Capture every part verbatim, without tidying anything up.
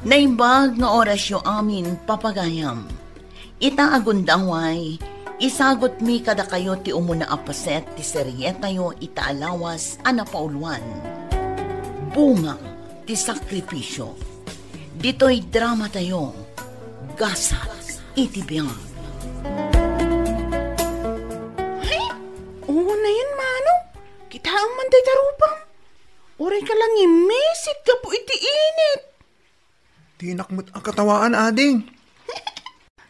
Naimbag nga orasyo amin, papagayam. Ita a gundaway, isagutmi kadakayo ti umuna a paset ti serietayo ita a lawas a napauluan, Bunga ti Sakripisyo. Ditoy dramatayo, Gasat iti Biag. Ay, unayen, Manong. Kitaem man dayta rupam. Uray ka la ngimmisit gapu iti init. Dinak met a katawaan, ading.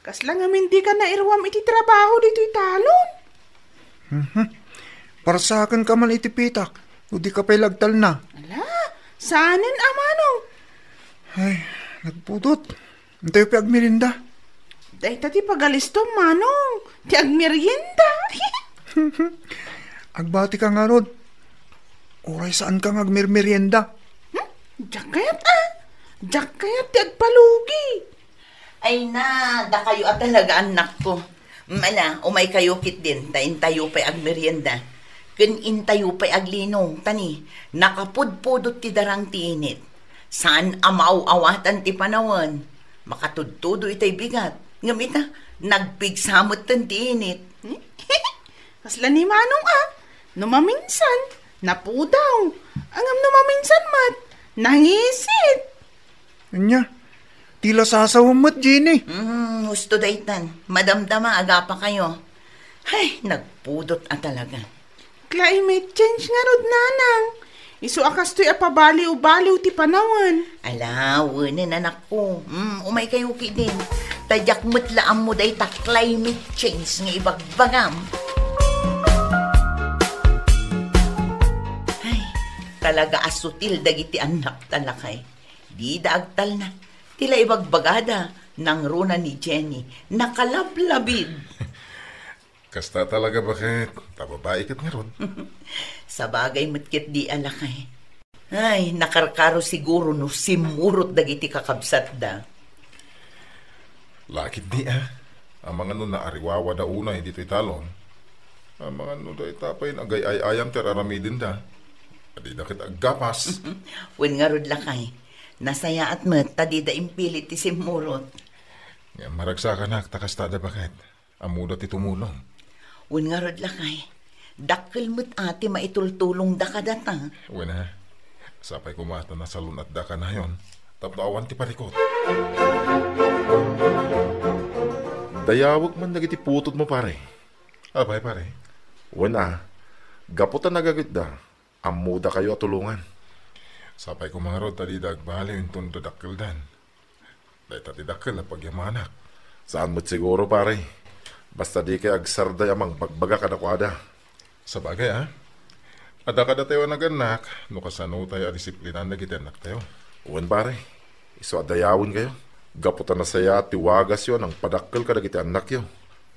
Kasla ngamin dika nairuam iti trabaho ditoy talon? Mhm. Parsakenka man iti pitak, no dika pay la agtalna. Ala, saanen a, Manong. Ay, nagpudot. Intayo pay agmerienda. Dayta ti pagalistom, Manong. Ti agmerienda. Agbatika ngarud. Uray saanka nga agmermerienda. Hmm? Diak kayat, a. Diak kayat ti agpalugi. Ay na, dakayo a talaga, annakko. Mala, umaykayo ketdin, ta intayo pay agmerienda. Ken intayo pay aglinong, ta ni, nakapudpudot ti darang ti init. Saan a maaw-awatan ti panawen. Makatudtudo itay bigat. Ngem ita, nagpigsa metten ti init. Kasla ni Manong a, no maminsan, napudaw. Ngem no maminsan met, nangisit. Ania, ti la sasawem met, Jenny. Hmm, husto daytan. Madamdama, agapakayo. Ay, nagpudot a talaga. Climate change ngarud, nanang. Isu a kastoy a pabaliw-baliw ti panawen. Ala, wenen, anakko. Hmm, umaykayo ketdin. Ta diak met la ammo dayta climate change nga ibagbagam. Ay, talaga a sutil dagiti annak ta, lakay. Dida agtalna. Ti la ibagbagada, nangruna ni Jenny, nakalablabid. Kasta talaga, baket. Ta babai ket ngarud. Sabagay met ketdi a, lakay. Ay, nakarkaro siguro no simmurot dagiti kakabsatda. La ketdi a. Amangan no naariwawada unay ditoy talon. Amangan no dayta pay nagay-ay-ayam ti ar-aramidenda. Adida ket aggapas. Wen ngarud, lakay. Nasayaat met ta dida impilit ti simmurot. Ngem maragsakanak ta kastada, baket. Ammoda ti tumulong. Wen ngarud, lakay, dakkel met a ti maitultulongda kadata. Wen a, sapay koma ta nasalun-atda kanayon tapno awan ti parikut. Dayawek man dagiti putodmo, pare. Apay, pare? Wen a, gapu ta nagagitda, ammodakayo a tulongan. Sapay koma ngarud ta dida agbaliw inton dadakkeldan. Dayta ti dakkel a pagyamanak. Saan met siguro, pare. Basta dikay agsarday a mangbagbaga kadakuada. Sabagay, a. Adda kadatayo a nagannak, no kasanotayo a disiplinan dagiti annaktayo. Wen, pare. Isu a dayawenkayo. Gapu ta nasayaat ti wagasyo a nangpadakkel kadagiti annakyo.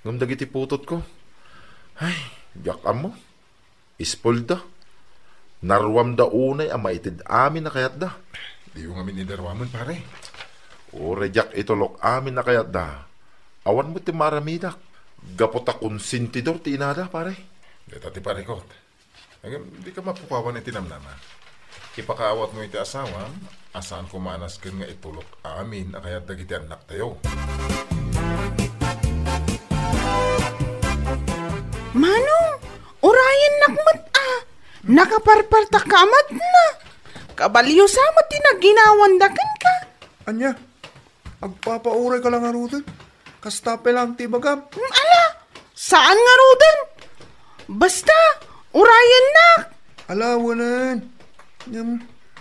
Ngem dagiti putotko, ay, diak ammo. Ispolda. Naruamda unay a maited amin a kayatda. Diyo ngamin idi ruamen, pare. Uray diak itulok amin a kayatda, awan met ti maaramidak. Gapu ta konsentidor ti inada, pare. Dayta ti parikut. Ngem, dika mapukawan iti namnama. Ipakaawatmo iti asawam a saan koma a nasken nga itulok amin a kayat dagiti annaktayo. Manong, urayennak met a, nakaparpartak ka met na. Kabalio sa met ti naginawanda kenka. Ania? Agpapauray ka la ngaruden? Kasta pay laeng ti ibagam. Hmm, ala, saan ngaruden? Basta, urayennak. Ala, wenen. Ngem,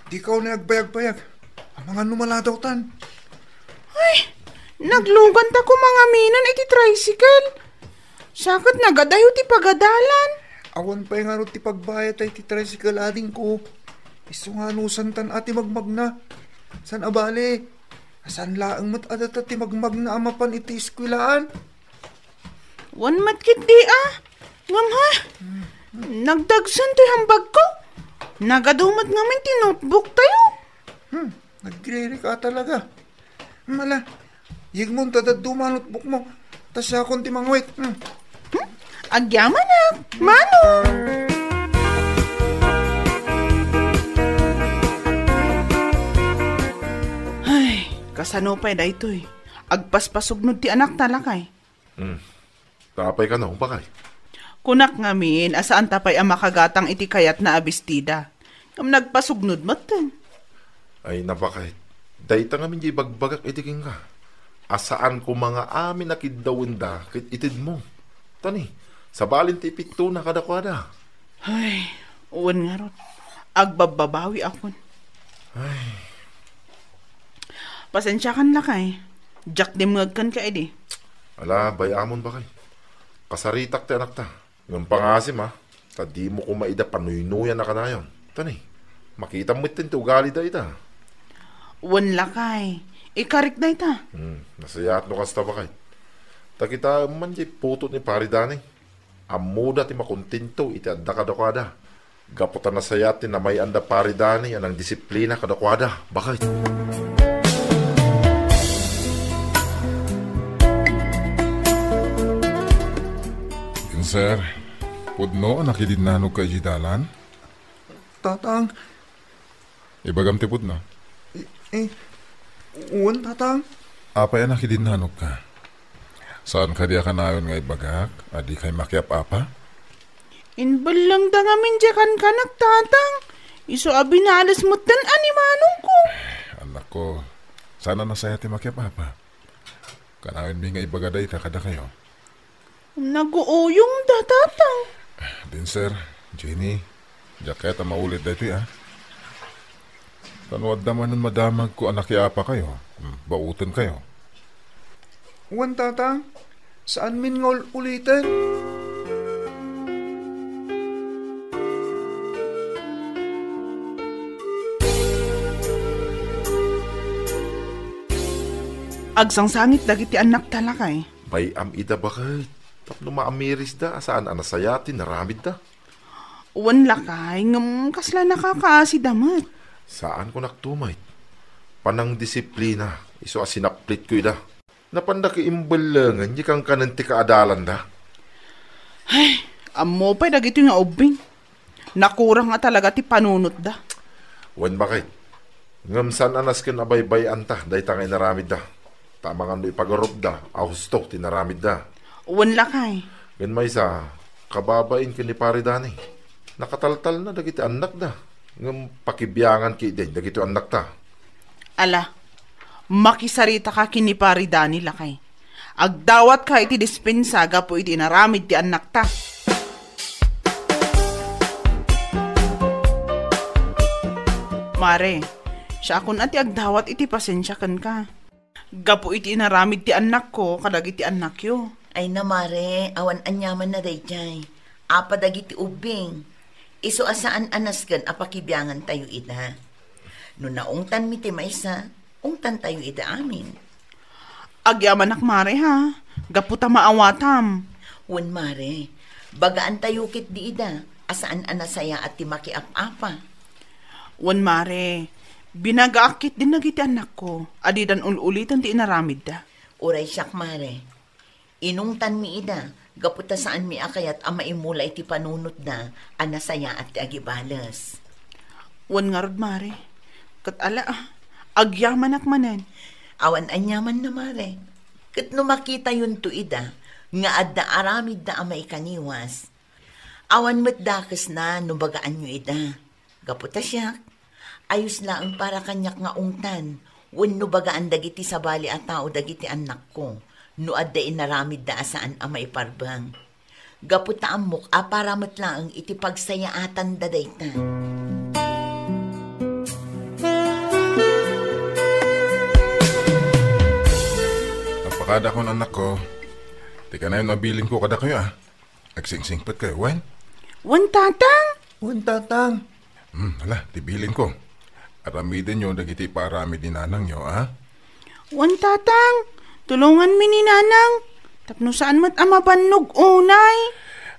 dika unay agbayagbayag. Amangan no maladawtan. Ay, nagluganta koma ngamin iti tricycle. Sa ket nagadayo ti pagadalan. Awan pay ngarud ti pagbayad iti tricycle, adingko. Isu nga anusantan a ti magmagna. Saan a bale, saan laeng met a data ti magmagna a mapan iti eskuelaan. Wen met ketdi a. Ngem ha? Nagdagsen toy hambagko. Nagadu met ngamin ti notebook tayo. Hmm, nagririka talaga. Mala, yegmon ta dadduma a notebookmo. Ta siakon ti mangawit. Hmm? Hmm? Agyamanak, Manong! Ay, Kasano pay daytoy? Agpaspasugnod ti anakta, lakay. Hmm. Apay kano, bakay? Kunak ngamin a saanta pay a makagatang iti kayatna a bestida. Ngem nagpasugnod metten. Ay, nabakay. Dayta ngamin diay ibagbagak idi kenka. A saan koma nga amin a kiddawenda ket itedmo. Tani, sabalin ti ipittona kadakuada. Ay, wen ngarud. Agbabbabawiakon. Ay. Pasensiakan, lakay. Diak dimngeg kenka idi. Ala, bay-amon, bakay. Kasaritak ti anakta. Ngem pangasim, a, ta dimo koma ida panuynuyan a kanayon. Tani, makitam metten ti ugalida ita. Wen, lakay. Ikarik dayta. Hmm, nasayaat no kasta, bakay. Ta kitaem man diay putot ni Pari Dani. Ammoda ti makontento iti adda kadakuada. Gapu ta nasayaat ti namay-anda Pari Dani a nangdisiplina kadakuada, bakay. Sir, pudno a nakidinnanogka iti dalan? Tatang. Ibagam ti pudno. I-, i-, wen, Tatang. Apay a nakidinnanogka? Saan kadi a kanayon nga ibagak a dikay makiap-apa? Imbellengda ngamin diay kankanak, Tatang. Isu a binales metten a ni manongko. Anakko, saan a nasayaat ti makiap-apa? Kanayonmi nga ibaga dayta kadakayo. Naguuyongda, Tatang. Din, sir, Jenny, diak kayat a maulit daytoy, a. Ta no adda manen madamagko a nakiapakayo, hmm, baotenkayo. Wen, Tatang, saanmin nga ul-uliten. Agsangsangit dagiti annakta, lakay. Bay-am ida, baket. Tapno maamirisda a saan a nasayaat ti naramidda. Wen, lakay, ngem kasla nakakaasida met. Saan ko naktumay. Panangdisiplina, isu a sinaplitko ida. Napanda ki imbellengen, di kankanen ti kaadalanda. Ay, ammo pay dagitoy nga ubbing. Nakurang nga talaga ti panunotda. Wen, baket. Ngem saan a nasken a baybay-anta dayta nga inaramidda. Ta amangan no ipagarupda a husto ti naramidda. Wen, lakay. Ken maysa, kababain ken ni Pari Dani. Nakataltalna dagiti annakda. Ngem pakibiangan ketdin dagiti annakta. Ala, makisaritaka ken ni Pari Dani, lakay. Agdawatka iti dispensa gapu iti inaramid ti annakta. Mare, siakon a ti agdawat iti pasensia kenka. Gapu iti inaramid ti annakko kadagiti annakyo. Ay na, Mare, awan aniamanna daydiay. Apa dagiti ubbing? Isu a saan a nasken a pakibiangantayo ida. No naungtanmi ti maysa, ungtantayo ida amin. Agyamanak, Mare, ha? Gapu ta maawatam. Wen, Mare. Bagaantayo ketdi ida a saan a nasayaat ti makiap-apa. Wen, Mare. Binagaak ketdin dagiti annakko a didan ul-uliten ti inaramidda. Uray siak, Mare. Inungtanmi ida, gapu ta saanmi a kayat a maimula iti panunotda a nasayaat ti agibales. Wen ngarud, Mare. Ket ala, ah, agyamanak manen. Awan aniamanna, Mare. Ket no makitayonto ida nga adda aramidda a maikaniwas, awan met dakesna no bagaanyo ida. Gapu ta siak, ayos laeng para kaniak nga ungtan wenno bagaan dagiti sabali a tao dagiti annakko no adda inaramidda a saan a maiparbeng. Gapu ta ammok a para met laeng iti pagsayaatanda dayta. Agpakadakon, annakko. Ti kanayon a bilinko kadakayo, a. Agsingsingpetkayo, wen? Wen, Tatang. Wen, Tatang. Hmm, ala, ti bilinko. Aramidenyo dagiti ipaaramid ni nanangyo, a? Wen, Tatang. Tulonganmi ni Nanang. Tapno saan met a mabannog unay.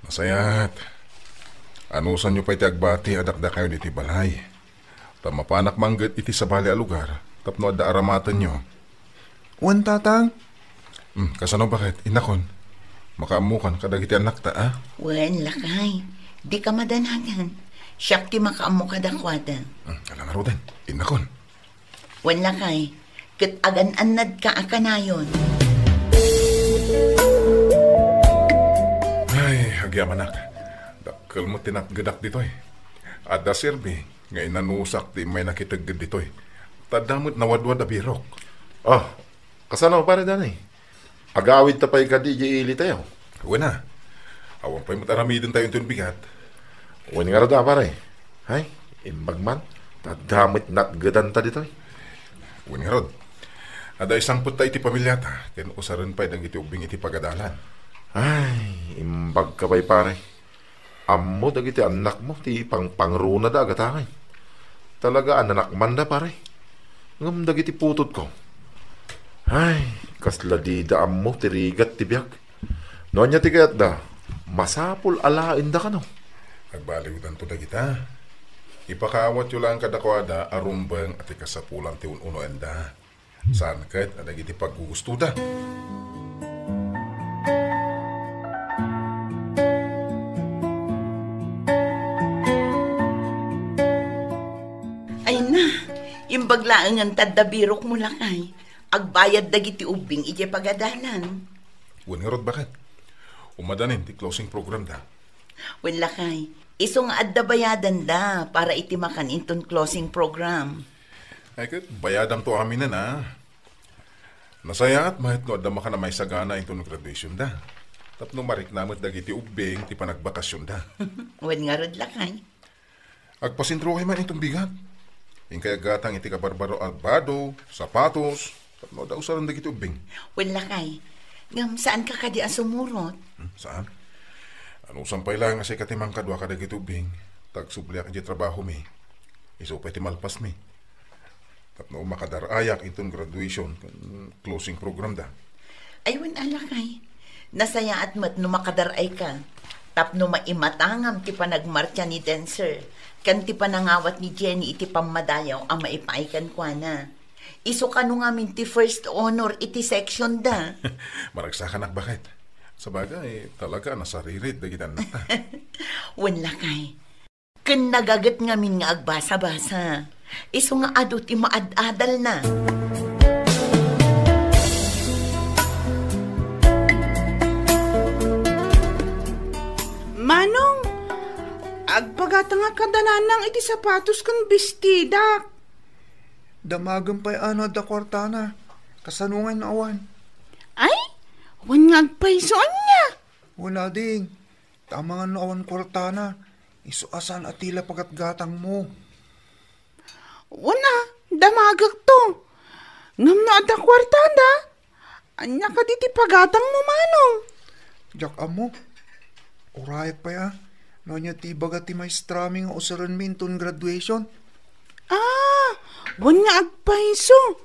Nasayaat. Anusanyo pay ti agbati a dakdakayon iti balay. Ta mapanak mangget iti sabali a lugar tapno adda aramatenyo. Wen, Tatang. Hmm, kasano, baket, innakon? Makaammokan kadagiti annakta, a? Wen, lakay. Dika madanagan. Siak ti makaammo kadakuada. Hmm, ala ngaruden, innakon. Wen, lakay. ket agan-annadka a kanayon. Ay, agyamanak. Dakkel met ti natgedak ditoy. Adda serbi nga inanusak ti immay nakitegged ditoy. Ta adda met nawadwad a birok. Ah, kasano, Pare Danny? Agawidta pay kadi idiay ilitayo? Wen a. Awan pay met aramidentayo inton bigat. Wen ngarud a, pare. Ay, imbag man. Ta adda met natgedanta ditoy. Wen ngarud. Adda isangpetta iti pamiliata, ken usaren pay dagiti ubbing iti pagadalan. Ay, imbagka pay, pare. Ammo dagiti annakmo ti pangpangrunada a gatangay. Talaga a nanakmanda, pare. Ngem dagiti putotko, ay, kasla dida ammo ti rigat ti biag. No ania ti kayatda, masapul a laenda kano. Agbaliwdanto dagita. Ipakaawatyo laeng kadakuada a rumbeng a ti kasapulan ti un-unoenda. Saan ket a dagiti paggugustoda. Ay na, imbag laengen ta adda birokmo, lakay. Agbayad dagiti ubbing idiay pagadalan. Wen ngarud, baket. Umadanin ti closing programda. Wen, lakay, isu nga adda bayadanda para iti makan inton closing program. Ay, ket bayadamto aminen, a. Nasayaat met no adda makan a maisagana inton graduationda. Tapno marikna met dagiti ubbing ti panagbakasionda. Wen ngarud, lakay. Agpasentrokay man inton bigat. Inkay aggatang iti kabarbaro a bado, sapatos, tapno adda usaren dagiti ubbing. Wen, lakay, ngem saanka kadi a sumurot? Hmm, saan? Anusam pay laeng a sika ti mangkadua kadagiti ubbing, ta agsubliak iti trabahomi. Isu pay ti malpasmi. Tapno makadar-ayak inton graduation ken closing programda. Ay, wen a, lakay. Nasayaat met no makadar-ayka. Tapno maimatangam ti panagmartsa ni Denser, ken ti panangawat ni Jenny iti pammadayaw a maipaay kenkuana. Isu kano ngamin ti first honor iti sectionda. Maragsakanak, baket. Sabagay, talaga a nasaririt dagiti annakta. Wen, lakay. Ken nagaget ngamin nga agbasa-basa. Isu nga adu ti maad-adalna. Manong, agpagatangak kada nanang iti sapatos ken bestidak. Damagem pay a no adda kuartana. Kasano ngay no awan? Ay, wen nga agpayso, ania? Wen a, ding. Amangan no awan kuartana, isu a saan a tila pagatgatangmo. Wen a, damagekto. Ngem no adda kuartada, ania kadi ti pagatangmo, Manong? Diak ammo. Urayak pay a, no ania ti ibaga ti maestrami nga usarenmi inton graduation. Ah, wen nga agpayso.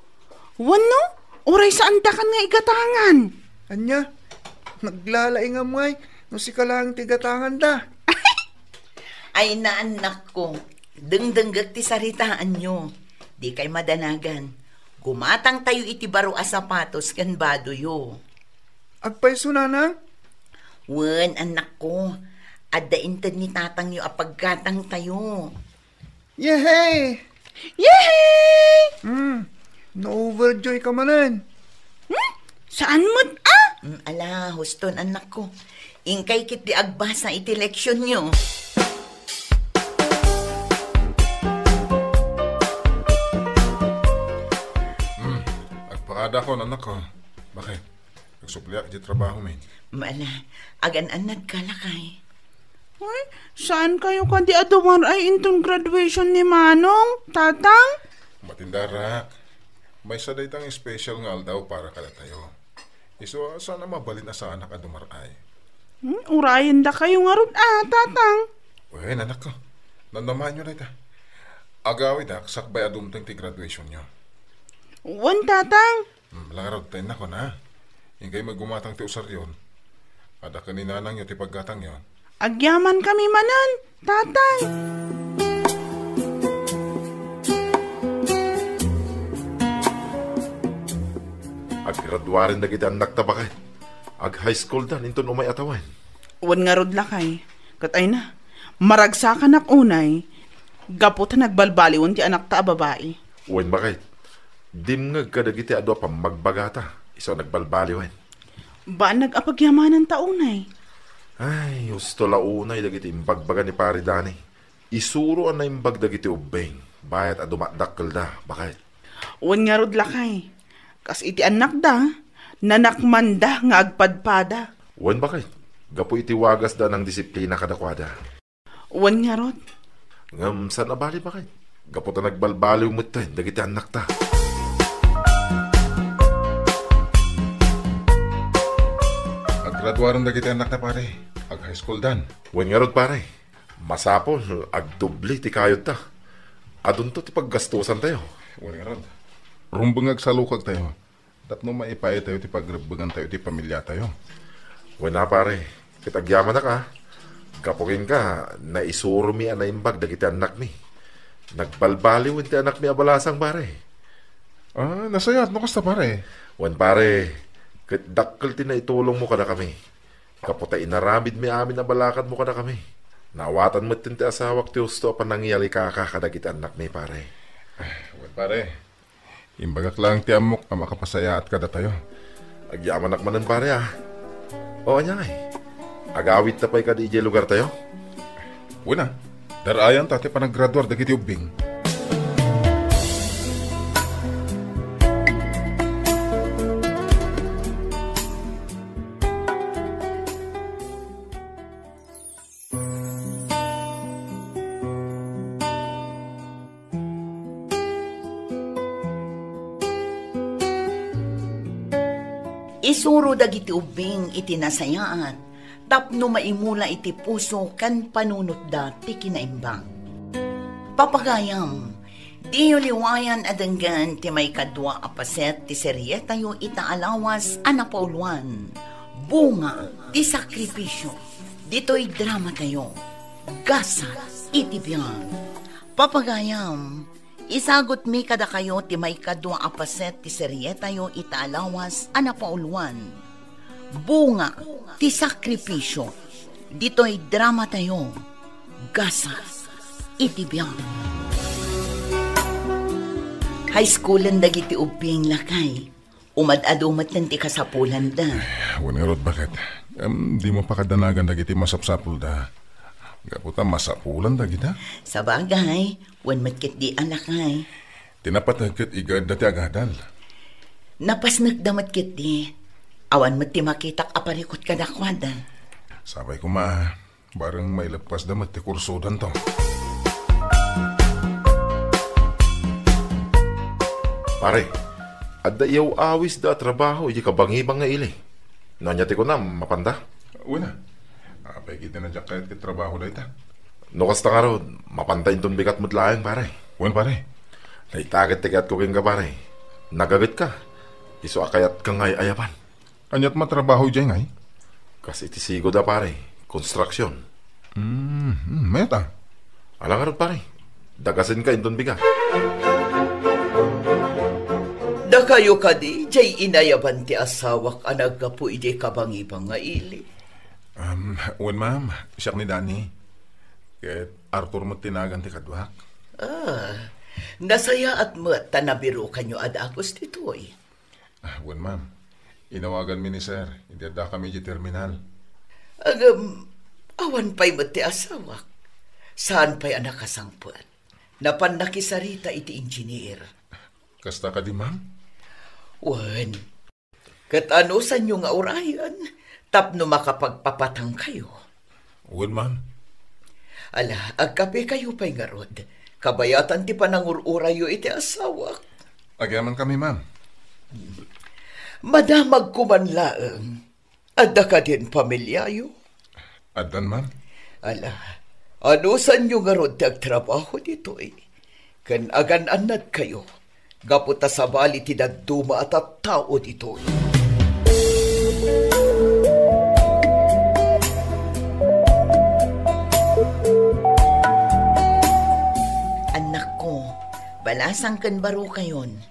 Wenno, uray saandakan nga igatangan. Ania? Naglalaingam ngay no sika laeng ti igatanganda. Ay, naannakko, dengdenggek ti saritaanyo. Dikay madanagan. Gumatangtayo iti baro a sapatos ken badoyo. Agpayso, nanang? Wen, annakko. Adda inted ni tatangyo a paggatangtayo. Yehey! Yehey! Hmm, na-overjoy ka manen. Hmm? Saan met a? Hmm, ala, huston, annakko. Inkay ketdi agbasa iti leksionyo. Hmm, agpakadakon, annakko. Bakit? Agsubliak iti trabaho, men. Mala, agan-annadka, lakay. Ay, saan kayo kadi a dumar-ay inton graduation ni Manong, Tatang? Matindarak. Maysa dayta nga special nga aldaw para kadatayo. Isu a saan a mabalin a saanak a dumar-ay. Hmm, urayenda kayo ngarud a, Tatang. Wen, annakko. Namnamaanyo dayta. Agawidak sakbay a dumteng ti graduationyo. Wen, Tatang. Hmm, langarod ta innakon, a. Inkay met gumatang ti usaryon. Adda ken ni nanangyo ti paggatangyon. Agyamankami manen, Tatang. Aggraduaren dagiti annakta, baket. Ag-high school dan inton umay a tawen. Wen ngarud, lakay. Ket ay na, maragsakanak unay, gapu ta nagbalbaliwen ti anakta a babai. Wen, baket. Dimngeg kadagiti adu a pammagbagata, isu a nagbalbaliwen. Bannag a pagyamananta unay. Ay, husto la unay dagiti imbagbaga ni Pare Dani. Isuro a naimbag dagiti ubbing, bayat a dumadakkelda, baket. Wen ngarud, lakay, kas iti annakda, nanakmanda nga agpadpada. Wen, baket, gapu iti wagasda a nangdisiplina kadakuada. Wen ngarud. Ngem saan a bali, baket, gapu ta nagbalbaliw metten dagiti annakta. Aggraduaren dagiti annakta, pare. Ag-high school dan. Wen ngarud, pare. Masapul, agdubli ti kayodta. Adunto ti paggastusantayo. Wen ngarud. Rumbeng nga agsalukagtayo tapno maipaaytayo ti pagrebbengantayo iti pamiliatayo. Wen a, pare, ket agyamanak a. Gapu kenka, naisuromi a naimbag dagiti annakmi. Nagbalbaliwen ti annakmi a balasang, pare. Ah, nasayaat no kasta, pare. Wen, pare, ket dakkel ti naitulongmo kadakami. Gapu ta inaramidmi amin a balakadmo kadakami. Naawatan metten ti asawak ti husto a panangiyalikaka kadagiti annakmi, pare. Wen, pare. Imbagak laeng ti ammok a makapasayaat kadatayo. Agyamanak manen, pare, a. O, ania ngay? Agawidta pay kadi idiay lugartayo? Wen a, dar-ayanta ti panaggraduar dagiti ubbing. Isuro dagiti ubbing iti nasayaat tapno maimula iti puso ken panunotda ti kinaimbag. Papagayam, diyo liwayan a denggen ti maikadua a paset ti serietayo ita a lawas a napauluan, Bunga ti Sakripisio. Ditoy dramatayo, Gasat iti Biag. Papagayam, isagutmi kadakayo ti maikadua a paset ti serietayo ita a lawas a napauluan, Bunga ti Sakripisio. Ditoy dramatayo, Gasat iti Biag. High schoolen dagiti ubbing, lakay. Umad-adu metten ti kasapulanda. Wen ngarud, baket. Em, dimo pakadanagan dagiti masapsapulda. Gapu ta masapulan dagita. Sabagay, wen met ketdi a, lakay. Ti napateg ket igaedda ti agadal. Napasnekda met ketdi. Awan met ti makitak a parikut kadakuada. Sapay koma, bareng maileppasda met ti kursodanto. Pare, adda iyaw-awisda a trabaho idiay kabangibang nga ili. No ania ti kunam, mapanda? Wen a. Apay ket diak kayat ket trabaho dayta. No kasta ngarud, mapanda inton bigat met laeng, pare. Wen, pare. Dayta ket ti kayatko kenka, pare. Nagagetka. Isu a kayatka nga ay-ayaban. Aniat matrabaho idiay ngay? Kas iti sigud a, pare, construction. Hmm, hmm, mayat a. Ala ngarud, pare. Dagasenka inton bigat. Dakayo kadi, diay inayaban ti asawak a naggapu idiay kabangibang nga ili? Um, wen, ma'am. Siak ni Danny. Ket Arthur met ti nagan ti kaduak. Ah, nasayaat met ta nabirukanyo a dagus ditoy. Ah, wen, ma'am. Inawaganmi ni Sir. Idi addakami idiay terminal. Ngem, awan pay met ti asawak. Saan pay a nakasangpet. Napan nakisarita iti engineer. Kasta kadi, ma'am? Wen. Ket anusanyo nga urayen tapno makapagpapatangkayo? Wen, ma'am. Ala, agkapekayo pay ngarud. Kabayatan ti panangur-urayyo iti asawak. Agyamankami, ma'am. Madamagko man laeng. Adda kadin pamiliayo? Addan, ma'am. Ala, anusanyo ngarud ti agtrabaho ditoy? Ken agan-annadkayo, gapu ta sabali ti dadduma a tattao ditoy. Annakko, balasang ken barukayon,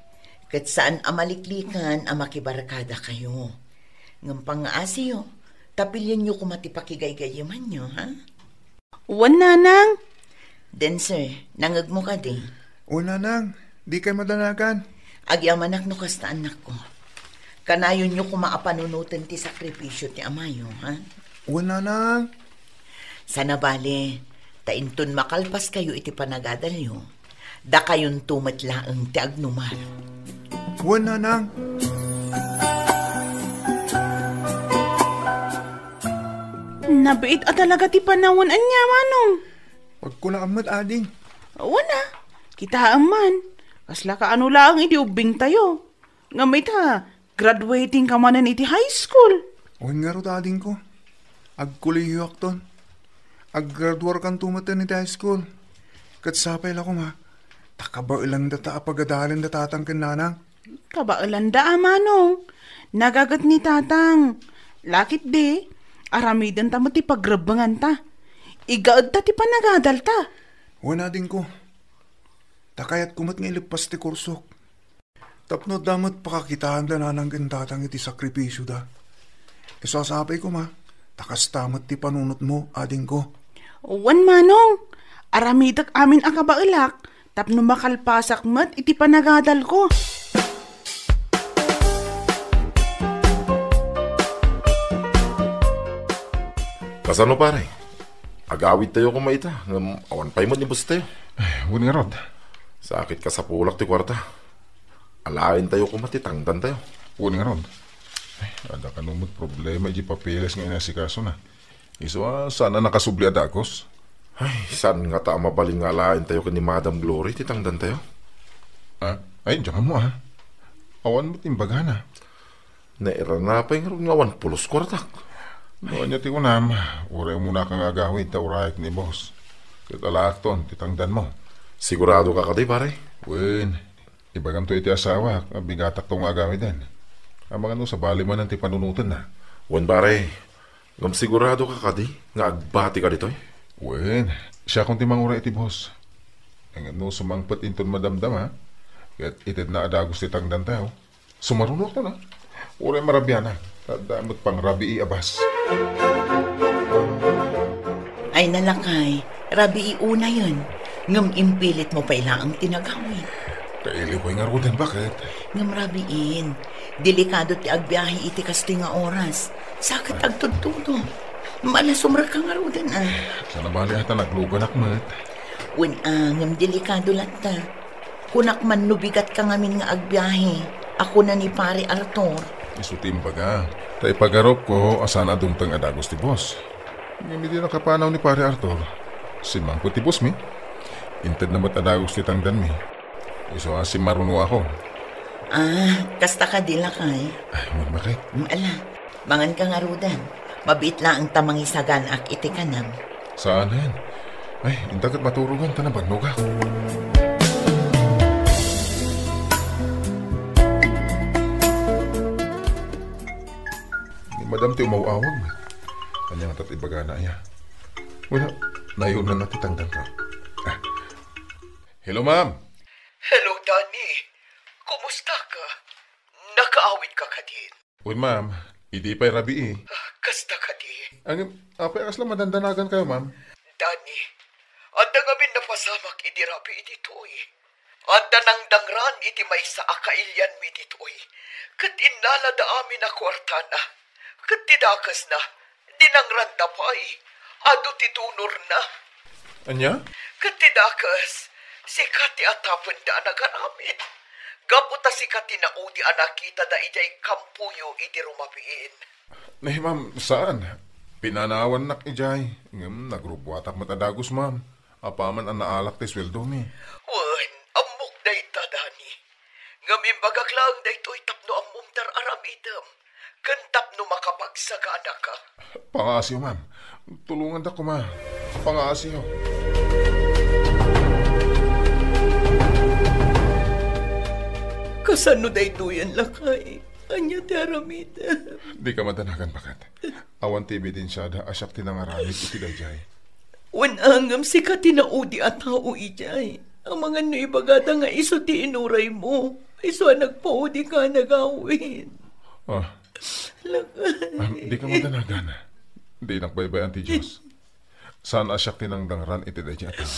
ket saan a maliklikan a makibarkadakayo. Ngem pangngaasiyo, ta pilienyo koma ti pakigaygayimanyo, ha? Wen, nanang. Denser, nangegmo kadi? O, nanang, dikay madanagan. Agyamanak no kasta, annakko. Kanayonyo koma a panunoten ti sakripisio ti amayo, ha? Wen, nanang. Saan a bale, ta inton makalpaskayo iti panagadalyo, dakayonto met laeng ti agnumar. Wen, nanang. Nabiit a talaga ti panawen, ania, Manong? Agkunaam met, ading. Wen a, kitaem man. Kasla kaano laeng idi ubbingtayo. Ngem ita, graduating ka manen iti high school. Wen ngarud, adingko. Agkolehiyoakton. Aggraduarkanto metten iti high school. Ket sapay la koma, ta kabaelanda ta a pagadalen da tatang ken nanang. Kabaelanda a, Manong. Nagaget ni tatang. Lakit di, aramidenta met ti pagrebbenganta. Igaedta ti panagadalta. Wen, adingko. Ta kayatko met nga ileppas ti kursok. Tapno adda met pakakitaen da nanang ken tatang iti sakripisioda. Isu a sapay koma, ta kasta met ti panunotmo, adingko. Wen, Manong, aramidek amin a kabaelak tapno makalpasak met iti panagadalko. Kasano, pare? Agawidtayo koma ita, ngem awan pay met ni bosstayo. Ay, wen ngarud. Sakit kasapulak ti kuarta. Alaentayo koma ti tangdantayo. Wen ngarud. Ay, adda kano met problema iti papeles nga inasikasona. Isu a, saan a nakasubli a dagus? Ay, saan ngata a mabalin nga alaentayo ken ni Madam Glory ti tangdantayo? Ah, ay, diak ammo, ah. Awan met imbagana. Nairana pay ngarud nga awan pulos kuartak. No ania ti kunam, uray umuna ka nga agawid ta urayek ni boss. Ket alaakton ti tangdanmo. Sigurado ka kadi, pare? Wen, ibagamto iti asawak nga bigatakto nga agawiden. Amangan no sabali manen ti panunotenna. Wen, pare. Ngem sigurado ka kadi nga agbati ka ditoy? Wen, siakon ti manguray iti boss. Ngem no sumangpet inton madamdama, ket itedna a dagus ti tangdantayo, sumarunoakton, a. Uray marabianak, adda met pangrabii a bas. Ay, nalakay, rabii unayen, ngem impilitmo pay laeng ti nagawid. Kailiw pay ngaruden, baket? Ngem rabiin, delikado ti agbiahe iti kastoy nga oras. Saket agtudtudo. Malasumrek ka ngaruden, a. Saan a bale a ta nagluganak met. Wen, a, ngem delikado latta. Kunak man no bigat ka ngamin nga agbiahe, a kuna ni Pare Arthur. Isu ti imbaga, ta ipagarupko a saan a dumteng a dagus ti boss. Ngem idi nakapanaw ni Pare Arthur, simmangpet ti bossmi. Intedna met a dagus ti tangdanmi. Isu a simmarunoakon. Ah, kasta kadi, lakay? Ay, wen, baket? Mm, ala. Mangan ka ngaruden. Mabiit laeng ta mangisaganaak iti kanam. Saanen. Ay, inta ket maturogan ta nabannogak. Ni madam ti umaw-awag met. Ania ngata ti ibagana, aya? Wala, nayunan na ti tangdanko. Ah. Hello, ma'am. Hello, Danny. Kumusta ka? Nakaawid ka kadin? Wen, ma'am. Idi pay rabii. Ah, kasta kadi? Ngem, apay a kasla madandanagankayo, ma'am? Danny, adda ngamin napasamak idi rabii ditoy. Adda nangdangran iti maysa a kailianmi ditoy. Ket innalada amin a kuartana. Ket ti dakesna, dinangranda pay. Adu ti donorna. Ania? Ket ti dakes, sika ti atapenda a nagaramid. Gapu ta sika ti naudi a nakitada idiay kampoyo idi rumabiin. Nay, ma'am, saan. Pinanawannak idiay. Ngem nagrubuatak met a dagus, ma'am. Apaman a naalak ti sueldomi. Wen, ammok dayta, Dani. Ngem imbagak laeng daytoy tapno ammom ti ar-aramidem, ken tapno makapagsaganaka. Pangaasiyo, ma'am. Tulongandak koma. Pangaasiyo. Kasano daytoyen, lakay? Ania ti aramidem? Dika madanagan, baket. Awan ti ebidensiada a siak ti nangaramid iti daydiay. Wen, ngem sika ti naudi a tao idiay. Amangan no ibagada nga isu ti inuraymo. Isu a nagpaudika a nagawid. Ah. Lakay. Ah, dika madanagan. Dinak baybay-an ti Dios. Saan a siak ti nangdangran iti daydiay a tao.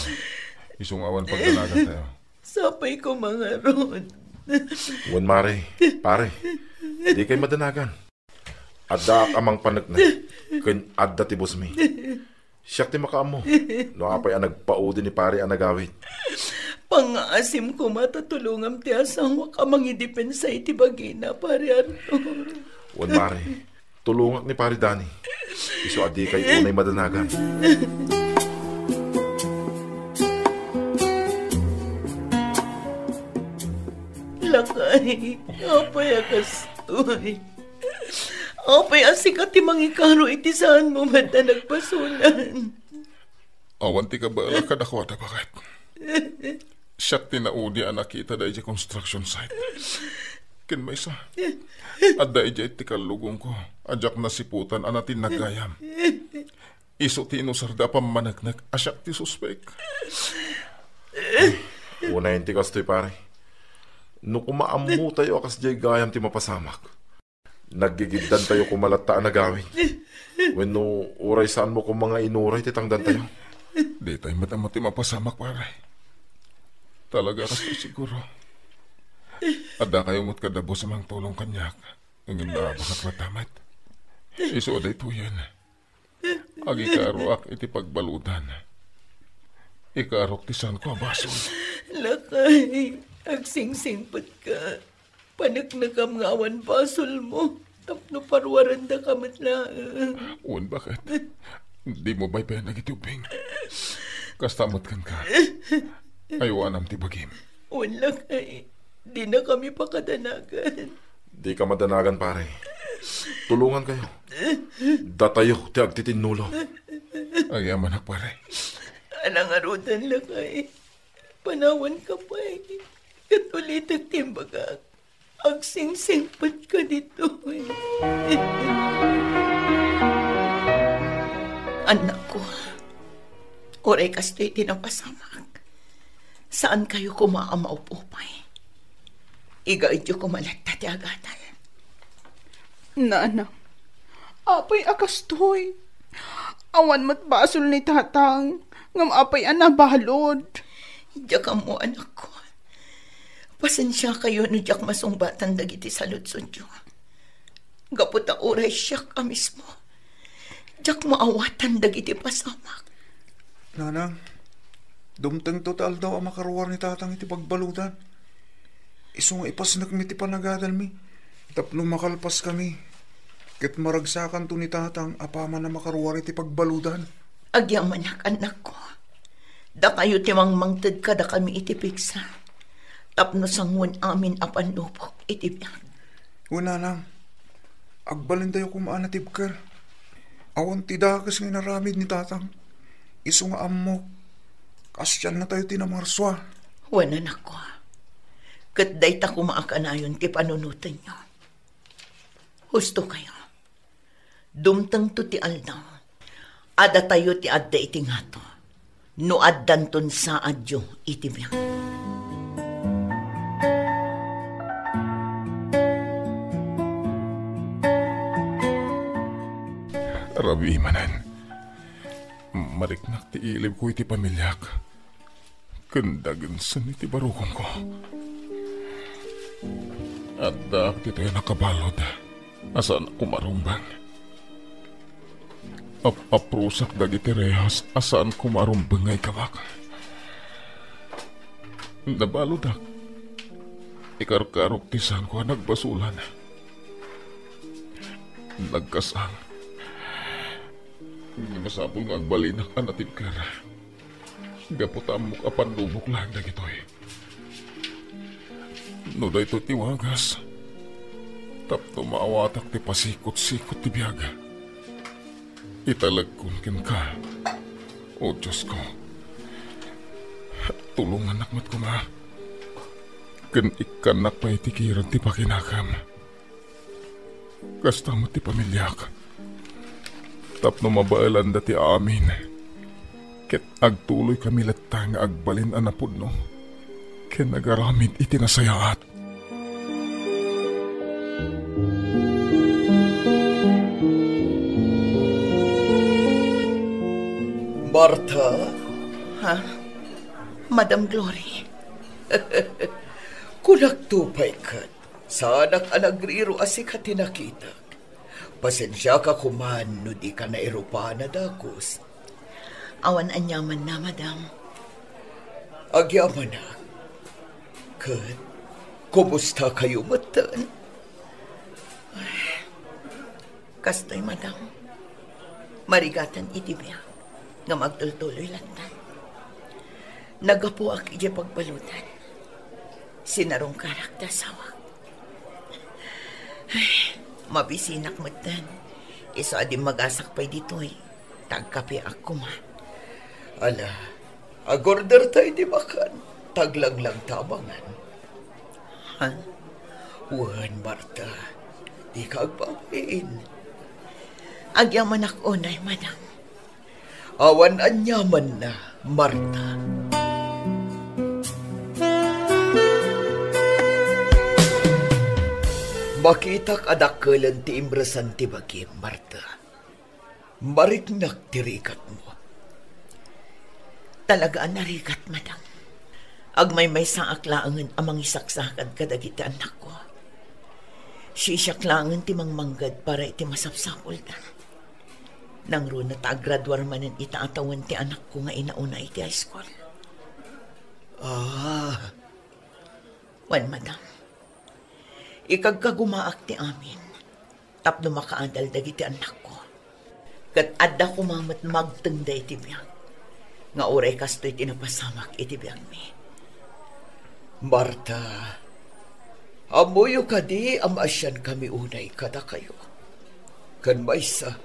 Isu nga awan pagdanagantayo. Sapay koma ngarud. Wen, Mare, Pare, dikay madanagan. Addaak a mangpaneknek ken adda ti busmi. Siak ti makaammo no apay a nagpaudi ni Pare a nagawid. Pangngaasim koma ta tulongam ti asawak a mangidepensa iti bagina, Pare Arthur. Wen, Mare, tulongak ni Pare Dani. Isu a dikay unay madanagan. Lakay, apay a kastoy? Apay a sika ti mangikaro iti saanmo met a nagbasolan? Awan ti kabaelak kadakuada, baket. Siak ti naudi a nakita daydiay construction site. Ken maysa, adda idiay ti kallugongko a diak nasiputan a natinnag gayam. Isu ti inusarda a pammaneknek a siak ti suspek. Unayen ti kastoy, pare. No koma ammotayo a kasdiay gayam ti mapasamak, naggigiddantayo koma latta a nagawid. Wenno uray saanmo koma nga inuray ti tangdantayo. Ditay met ammo ti mapasamak, pare. Talaga, kastoy siguro. Addakayo met kadabus a mangtulong kaniak. Ngem naabakak latta met. Isu a daytoyen. Agikaroak iti pagbaludan. Ikarok ti saanko a basol. Lakay, agsingsingpetka. Paneknekam nga awan basolmo tapno paruarendaka met laeng. Wen, baket? Dimo baybayan dagiti ubbing. Kasta met kenka. Aywanam ti bagim. Wen, lakay, dinakami pakadanagan. Dika madanagan, pare. Tulongankayo. Datayo ti agtitinnulo. Agyamanak, pare. Ala ngaruden, lakay. Panawanka pay. Ket ulitek ti imbagak. Agsingsingpetka ditoy. Annakko, uray kastoy ti napasamak, saankayo koma a maupupay. Igaedyo koma latta ti agadal. Nana, apay a kastoy? Awan met basol ni Tatang, ngem apay a nabalud? Diak ammo, anakko. Pasensiakayo no diak masungbatan dagiti saludsodyo. Gapu ta uray siak a mismo, diak maawatan dagiti pasamak. Nanang, dumtengto ti aldaw a makaruar ni Tatang iti pagbaludan. Isu nga ipasnekmi ti panagadalmi tapno makalpaskami, ket maragsakanto ni Tatang apaman a makaruar iti pagbaludan. Agyamanak, annakko. Dakayo ti mangmangted kadakami iti pigsa tapno sangoen amin a pannubok iti biag. Wen, nanang, agbalintayo koma a natibker. Awan ti dakes nga inaramid ni Tatang. Isu nga ammok, kaasiannatayo ti namarsua. Wen, anakko, ket dayta koma a kanayon ti panunotenyo. Hustokayo. Dumtengto ti aldaw a datayo ti adda iti ngato no addanton saadyo iti biag. Rabii manen, mariknak ti ilibko iti pamiliak ken dagensen iti barukongko. Addaak ditoy a nakabalud a saan koma a rumbeng. Ap-aprusak dagiti rehas a saan koma a rumbeng nga igawak. Nabaludak. Ikarkarok ti saanko a nagbasolan. Nagkasang. Ngem masapul nga agbalinak a natibker. Gapu ta ammok a pannubok laeng dagitoy. No daytoy ti wagas, tapno maawatak ti pasikot-sikot ti biag, italekon kenka, O Diosko. Tulongannak met koma, ken ikkannak pay iti kirem ti pakinakam. Kasta met ti pamiliak. Tapno mabaelanda ti amin, ket agtuloykami latta nga agbalin a napudno ken agaramid iti nasayaat. Marta? Ha? Madam Glory? Kulakto pay ket, saanak a nagriro a sika ti nakitak. Pasensiaka koman no dika nairupan a dagus. Awan aniamanna, madam. Agyamanak. Ket, kumusta kayo metten? Kastoy, madam. Marigatan iti biag, ngem agtultuloy latta. Naggapuak idiay pagbaludan. Sinarungkarak ti asawak. Ay, mabisinak metten. Isu a dimmagasak pay ditoy, ta agkapeak koma. Ala, agorder tayo ti makan, ta aglanglang ta a mangan. Ha? Wen, Marta, dika agbabain. Agyamanak unay, madam. Awan aniamanna, Marta. Makitak a dakkelen ti imresan ti bagim, Marta. Mariknak ti rigatmo. Talaga a narigat, madam. Agmaymaysaak laengen a mangisaksakad kadagiti annakko. Siak laengen ti mangmangged para iti masapsapulda. Nangruna ta aggraduar manen ita a tawen ti anakko nga inauna iti high school. Ah. Wen, madam. Ikagkagumaak ti amin tapno makaadal dagiti annakko. Ket adda koma met magtengda iti biag nga uray kastoy ti napasamak iti biagmi. Marta, ammoyo kadi a maasiankami unay kadakayo? Ken maysa,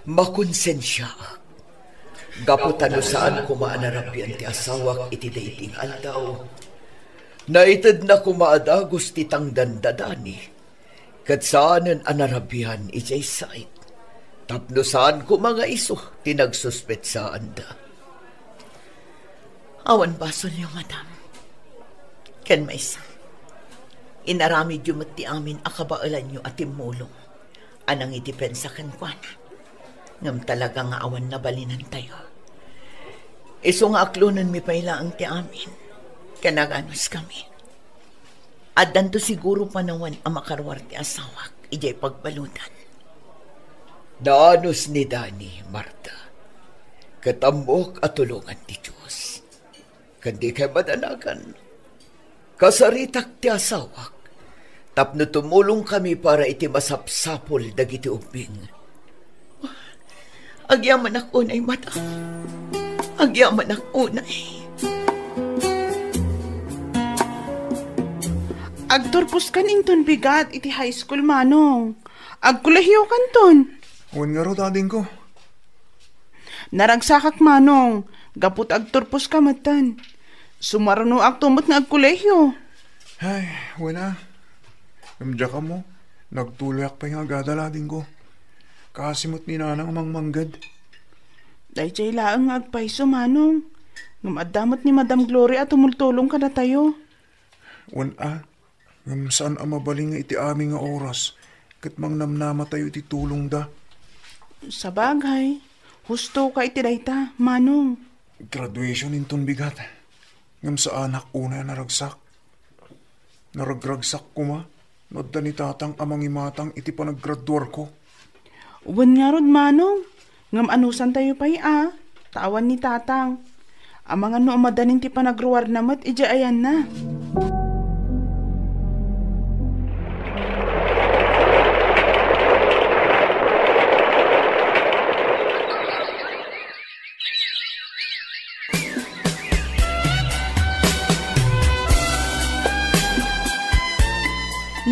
makonsensiaak. Gapu ta no saan koma a narabian ti asawak iti daydi nga aldaw, naitedna koma a dagus ti tangdan da Dani, ket saanen a narabian idiay sait, tapno saan koma nga isu ti nagsuspetsaanda. Awan basolyo, madam. Ken maysa, inaramidyo met ti amin a kabaelanyo a timmulong a nangidepensa kenkuana. Ngem talaga nga awan nabalinantayo. Isu nga aklonenmi pay laeng ti amin, ken aganuskami. Addanto siguro panawen a makaruar ti asawak idiay pagbaludan. Naanus ni Dani, Marta, ket ammok a tulongan ti Dios. Ken dikay madanagan, kasaritak ti asawak tapno tumulongkami para iti masapsapul dagiti ubbing. Agyamanak unay, madam. Agyamanak unay. Agturposkan inton bigat iti high school, Manong. Agkolehiyokanton. Wen ngarud, adingko. Naragsakak, Manong, gapu ta agturposka metten. Sumarunoakto met nga agkolehiyo. Ay, wen a. Ngem diak ammo, nagtuloyak pay nga agadal, adingko. Kaasi met ni Nanang a mangmangged. Daydiay laeng nga agpayso, Manong. Ngem adda met ni Madam Gloria a tumultulong kadatayo. Wen a, ngem saan a mabalin nga iti amin nga oras ket mangnamnamatayo iti tulongda. Sabagay, husto ka iti dayta, Manong. Graduation inton bigat. Ngem saanak unay a naragsak. Naragragsak koma no adda ni Tatang a mangimatang iti panaggraduarko. Wen ngarud, Manong, ngem anusantayo pay a, ta awan ni Tatang. Amangan no umadanin ti panagruarna met idiay ayanna.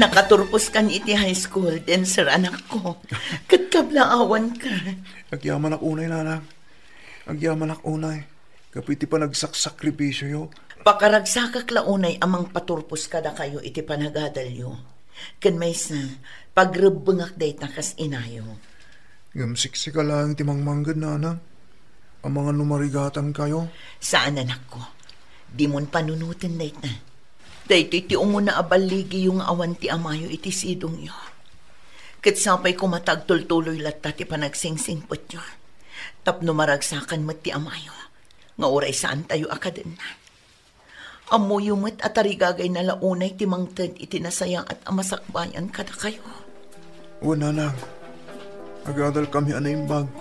Nakaturposkan iti high school, dancer, anakko. Ket kablaawanka. Agyamanak unay, Nanang. Agyamanak unay. Gapu iti panagsaksakripisioyo. Pakaragsakak la unay a mangpaturpos kadakayo iti panagadalyo. Ken maysa, pagrebbengak dayta kas inayo. Ngem siksika laeng ti mangmangged, Nanang. Amangan no marigatankayo. Saan, anakko. Dimon panunoten dayta. Daytoy ti umuna a balligiyo nga awan ti amayo iti sidongyo. Ket sapay koma ta agtultuloy latta ti panagsingsimpetyo. Tapno maragsakan met ti amayo, nga uray saantayo a kadenna. Ammoyo met a tarigagayna la unay ti mangted iti nasayaat a masakbayan kadakayo. Wen, nanang, agadalkami a naimbag.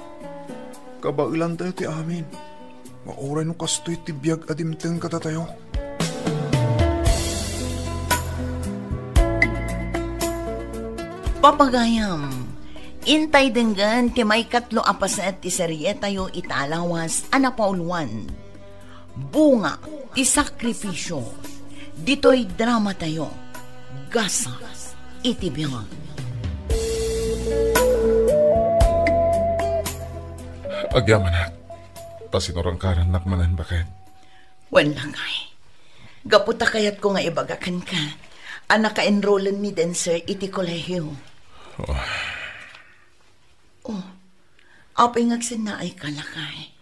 Kabaelantayo ti amin. Nga uray no kastoy ti biag a dimteng kadatayo. Papagayam, intay denggen ti maikatlo a paset ti serietayo ita a lawas a napauluan. Bunga ti sakripisio. Ditoy dramatayo, Gasat iti Biag. Agyamanak, ta sinurangkarannak manen, baket. Wen, lakay. Gapu ta kayatko nga ibaga kenka a naka-enrollen ni Denser iti kolehio. Oh. Oh, apay nga agsennaayka, lakay?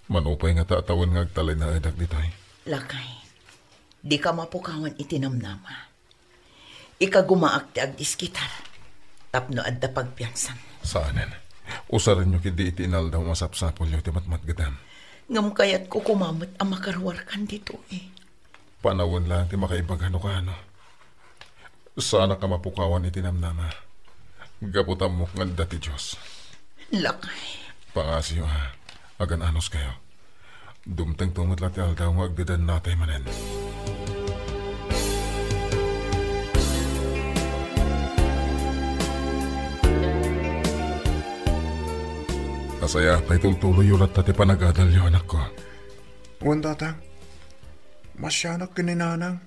Manupay nga tattawen nga agtalinaedak ditoy. Lakay, dika mapukawan iti namnama. Ikagumaak ti agdiskitar tapno adda pagpiansan. Saanen. Usarenyo ketdi iti inaldaw a masapsapulyo ti matmatgedam. Ngem kayatko koma met a makaruarkan ditoy. Panawen laeng ti makaibaga no kaano. Saanak a mapukawan iti namnama. Gapu ta ammok nga adda ti Dios. Lakay. Pangasiyo a, agan-anuskayo. Dumtengto met la ti aldaw nga agdedennatay manen. Nasayaat a itultuloyyo latta ti panagadalyo, anakko. Wen, tatang. Masianak ken ni nanang.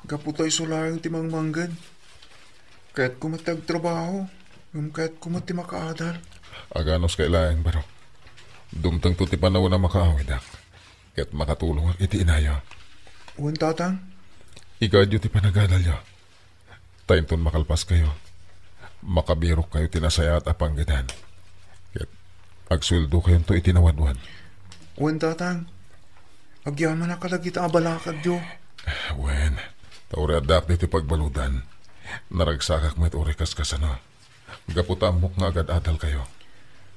Gapu ta isu laeng ti mangmangged. Kayatko met ti agtrabaho, ngem kayatko met ti makaadal. Aganuskay laeng, barok. Dumtengto ti panawen a makaawidak, ket makatulongak iti inayo. Wen, tatang. Igaedyo ti panagadalyo. Ta inton makalpaskayo, makabirokkayo ti nasayaat a panggedan. Ket agsueldokayonto iti nawadwad. Wen, tatang. Agyamanak kadagita a balakadyo. Wen, ta uray addaak ditoy pagbaludan, naragsakak met uray kaskasano. Gapu ta ammok nga agad-adalkayo.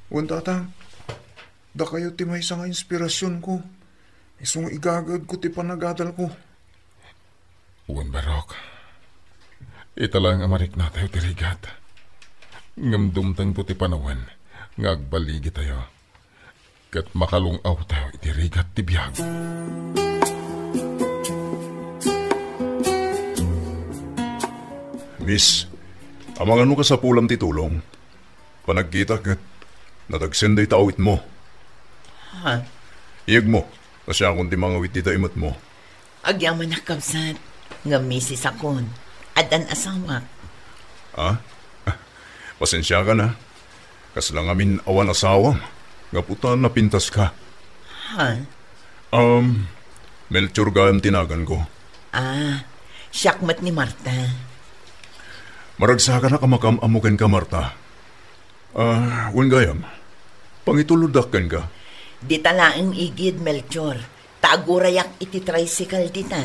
Wen, tatang. Dakayo ti maysa nga inspirasionko. Isu nga igagaedko ti panagadalko. Wen, barok. Ita laeng a mariknatayo ti rigat. Ngem dumtengto ti panawen nga agballigitayo. Ket makalung-awtayo iti rigat ti biag. Miss, amangan no kasapulam ti tulong. Panagkitak ket nadagsen dayta awitmo. Ha? Iyegmo, ta siakon ti mangawit dita imetmo. Agyamanak, kabsat, ngem misisakon. Addan asawak. Ha? Pasensiakan a. Kasla ngamin awan asawam, gapu ta napintaska. Ha? Um, Melchor gayam ti naganko. Ah, siak met ni Marta. Maragsakanak a makam-ammo kenka, Marta. Ah, wen gayam, pangituloddak kenka. Dita laeng igid, Melchor, ta agurayak iti tricycle dita.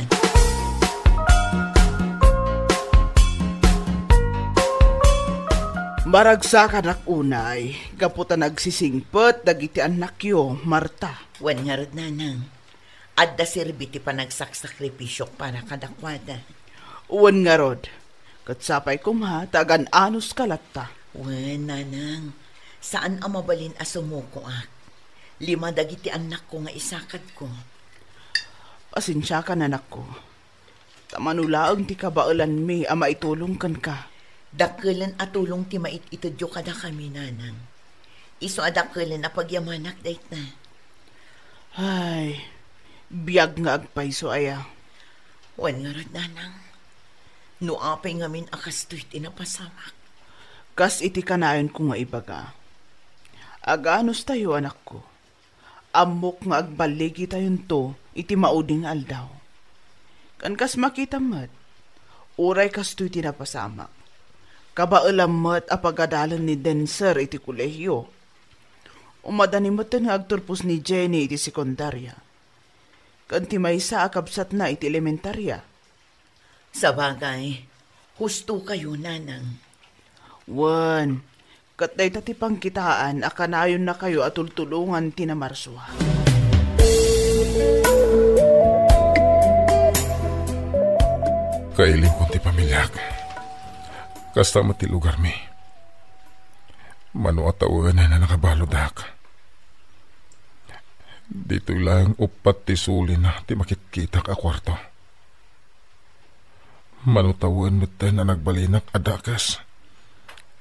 Maragsakanak unay, gapu ta nagsisingpet dagiti annakyo, Marta. Wen ngarud, nanang. Adda serbi ti panagsaksakripisio para kadakuada. Wen ngarud, ket sapay koma ta agan-anuska latta. Wen, nanang, saan a mabalin a sumukoak. Lima dagiti annakko nga isakadko. Pasensiakan, anakko. Ta mano laeng ti kabaelanmi a maitulong kenka. Dakkelen a tulong ti mait-itedyo kadakami, nanang. Isu a dakkelen a pagyamanak dayta. Ay, biag nga agpayso aya. Wen ngarud, nanang. No apay ngamin a kastoy ti napasamak. Kas iti kanayonko nga ibaga. Aganustayo, anakko. Ammok nga agballigitayonto iti maudi nga aldaw. Ken kas makitam met, uray kastoy ti napasamak, kabaelam met a pagadalen ni Denser iti kolehio. Umadani metten nga agturpos ni Jenny iti sekundaria. Ken ti maysa a kabsatna iti elementaria. Sabagay, husto kayo, nanang. Wen, ket dayta ti pangkitaan a kanayonnakayo a tultulongan ti namarsua. Kailimkon ti pamiliak. Kasta met ti lugarmi. Mano a tawen a nakabalodak. Ditoy laeng uppat ti sulina ti makitkitak a kuarto. Mano tawen metten a nagbalinak a dakes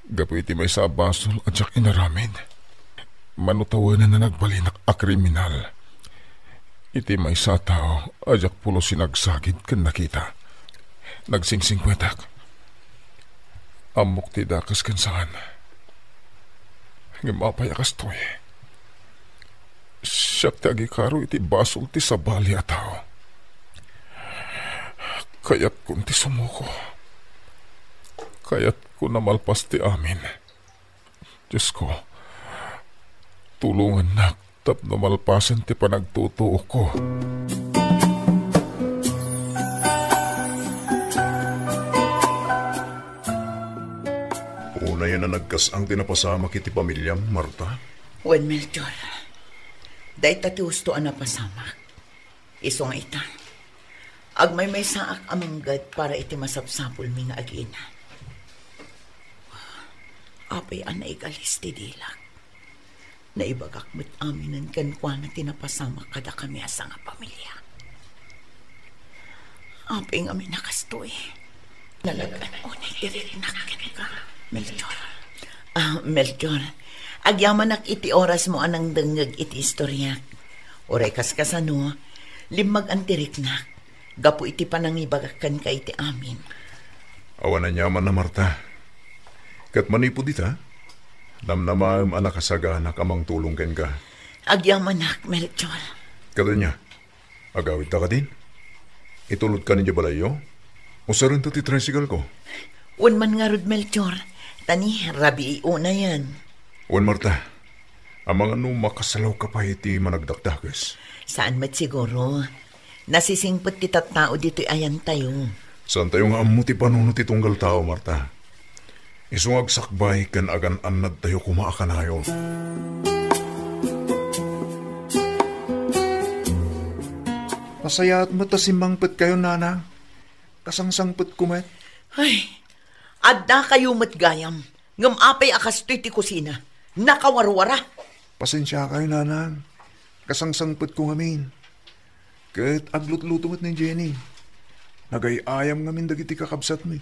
gapu iti maysa a basol a diak inaramid. Mano tawen a nagbalinak a kriminal iti maysa a tao a diak pulos sinagsagid ken nakita. Nagsingsingpetak. Ammok ti dakes ken saan. Ngem apay a kastoy? Siak ti agikaro iti basol ti sabali a tao. Kayatkon ti sumuko. Kayatkon a malpas ti amin. Diosko, tulongannak tapno malpasen ti panagtutuokko. Unayen a nagkas-ang ti napasamak iti pamiliam, Marta? Wen, Melchor. Dayta ti husto a napasamak. Isu nga ita, agmaymaysaak a manggad para iti masapsapulmi nga agina. Apay a naigalis ti dilak. Naibagak met aminen kenkuana ti napasamak kadakami a sangapamilia. Apay ngamin a kastoy? Nalagan unay ti riknak kenka, Melchor. Ah, Melchor, agyamanak iti orasmo a nangdengngeg iti istoriak. Uray kaskasano, limmagan ti riknak gapu iti panangibagak kenka iti amin. Awan aniamanna, Marta. Ket manipud ita, namnamaem a nakasaganak a mangtulong kenka. Agyamanak, Melchor. Ket ania, agawidta kadin? Itulodkan idiay balayyo? Usarenta ti tricycle ko. Wen man ngarud, Melchor, ta ni rabii unayen. Wen, Marta, amangan no makasalawka pay iti managdakdakes. Saan met siguro. Nasisingpet ti tattao ditoy ayantayo. Saantayo nga ammo ti panunot ti tunggal tao, Marta. Isu nga agsakbay ken agan-annadtayo koma a kanayon. Nasayaat met a simmangpetkayo, nanang. Kasangsangpetko met. Ay, addakayo met gayam. Ngem apay a kastoy ti kusina? Nakawarwara. Pasensiakayo, nanang. Kasangsangpetko ngamin. Ket aglutluto met ni Jenny. Nagay-ayam ngamin dagiti kakabsatmi.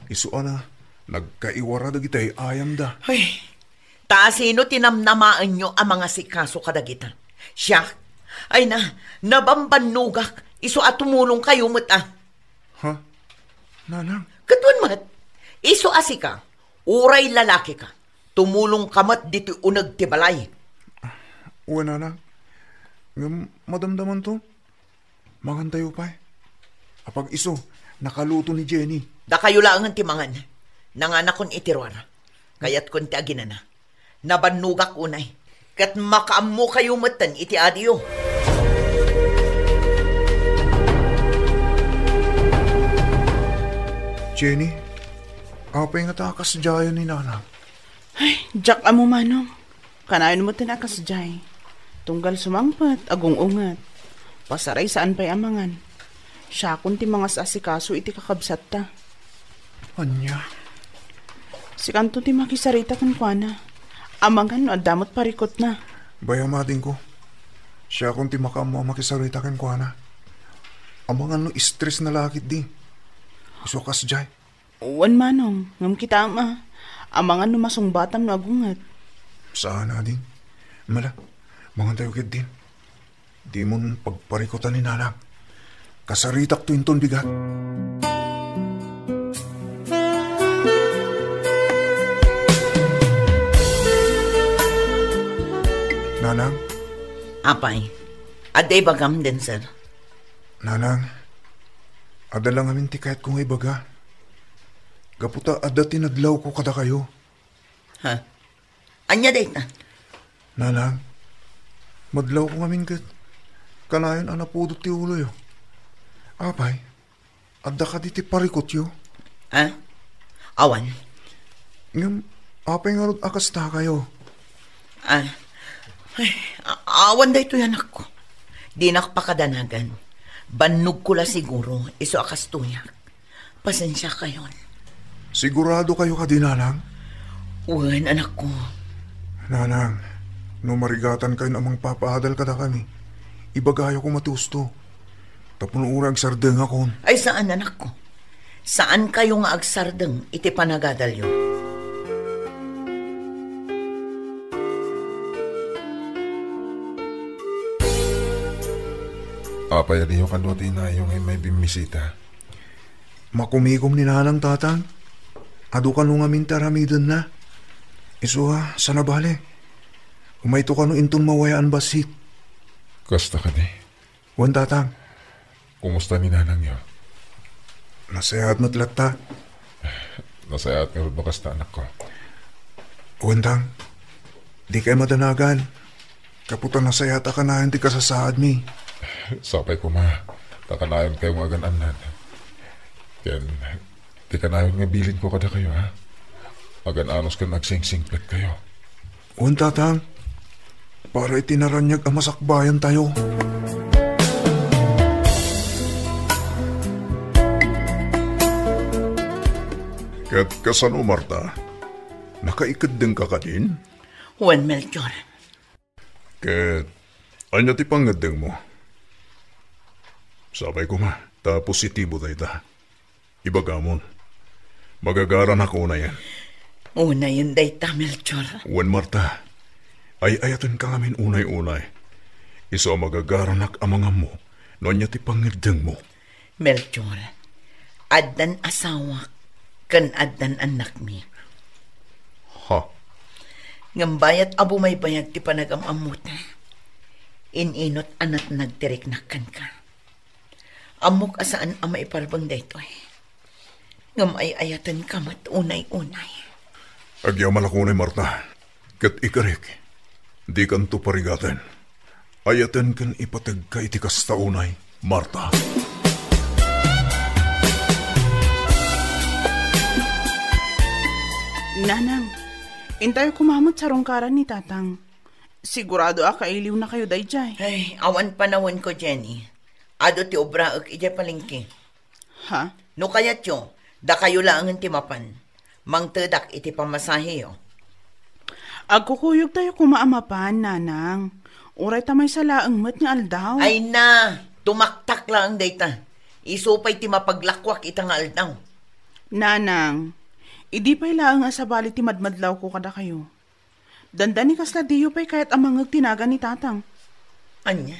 Isu a nagkaiwara dagiti ay-ayamda. Ay, ta asino ti namnamaenyo a mangasikaso kadagita? Siak? Ay na, nabambannogak. Isu a tumulongkayo met a. Ha? Nanang? Ket wen met, isu a sika, uray lalakika, tumulongka met ditoy uneg ti balay. Wen, nanang. Ngem madamdamanto. Mangantayo pay. Apag-isu, nakaluto ni Jenny. Dakayo laengen ti mangan. Nanganakon iti ruar. Kayatkon ti aginana. Nabannogak unay, ket makaammokayo metten iti adiyo. Jenny, apay ngata a kasdiayo ni Nanang? Ay, diak ammo, Manong. Kanayon metten a kasdiay. Tunggal sumangpet, agung-unget. Pasaray saan pay a mangan. Siakon ti mangas-asikaso iti kakabsatta. Ania? Sikanto ti makisarita kenkuana. Amangan no adda met parikutna. Bay-am, adingko. Siakon ti makaammo a makisarita kenkuana. Amangan no stressna la ketdi. Isu a kasdiay. Wen, Manong, ngem kitaem a. Amangan no masungbatam no agunget. Saan, ading. Mala, mangantayo ketdin. Dimon pagparikutan ni Nanang. Kasaritakto inton bigat. Nanang? Apay, adda ibagam, Denzel? Nanang, adda la ngamin ti kayatko nga ibaga. Gapu ta adda ti nadlawko kadakayo. Ha? Ania dayta? Nanang, madlawko ngamin ket kanayon a napudot ti uloyo. Apay, adda kadi ti parikutyo? Ah? Awan. Ngem, apay ngarud a kastakayo? Ah, ay, a-, awan daytoy, anakko. Dinak pakadanagan. Bannogko la siguro, isu a kastoyak. Pasensiakayon. Sigurado kayo kadi, Nanang? Wen, anakko. Nanang, no marigatan kayon a mangpapaadal kadakami, ibagayo koma ti usto. Tapno uray agsardengakon. Ay, saan, anakko. Saan kayo nga agsardeng iti panagadalyo. Apay, adiyo kano ti inayo nga immay bimmisita? Makumigom ni Nanang, Tatang. Adu kano ngamin ti aramidenna. Isu a, saan a bale, umayto kano inton mawayaan bassit. Kasta kadi. Wen, Tatang. Kumusta ni Nanangyo? Nasayaat met latta. Nasayaat ngarud no kasta, anakko. Wen, Tang. Dikay madanagan. Gapu ta nasayaat a kanayon ti kasasaadmi. Sapay koma ta kanayonkayo nga agan-annad. Ken, ti kanayon nga bilinko kadakayo, ha? Agan-anos ken agsingsingpetkayo. Wen, Tatang, para iti naraniag a masakbayantayo. Ket kasano, Marta? Nakaikeddengka kadin? Wen, Melchor. Ket ania ti pangngeddengmo? Sapay koma ta positibo dayta. Ibagamon, magagaranak unayen. Unayen dayta, Melchor. Wen, Marta, ay-ayatenka ngamin unay-unay. Isu a magagaranak a mangammo no ania ti pangngeddengmo. Melchor, addan asawak ken addan annakmi. Ha? Ngem bayat a bumaybayag ti panagam-ammota, in-inot a natnag ti riknak kenka. Ammok a saan a maiparbeng daytoy. Ngem ay-ayatenka met unay-unay. Agyamanak unay, Marta, ket ikarek, dikanto parigaten. Ayaten ken ipategka iti kasta unay, Marta. Nanang, intayo koma met sarungkaran ni Tatang. Sigurado a kailiwnakayo daydiay. Ay, awan panawenko, Jenny. Adu ti obraek idiay palengke. Ha? No kayatyo, dakayo laengen ti mapan. Mangtedak iti pamasaheyo. Agkukuyogtayo koma a mapan, Nanang. Uray ta maysa laeng met nga aldaw. Ay na, tumaktak laeng dayta. Isu pay ti mapaglakuak ita nga aldaw. Nanang, idi pay laeng a sabali ti madmadlawko kadakayo. Dandani kasla diyo pay kayat a mangngeg ti nagan ni Tatang. Ania?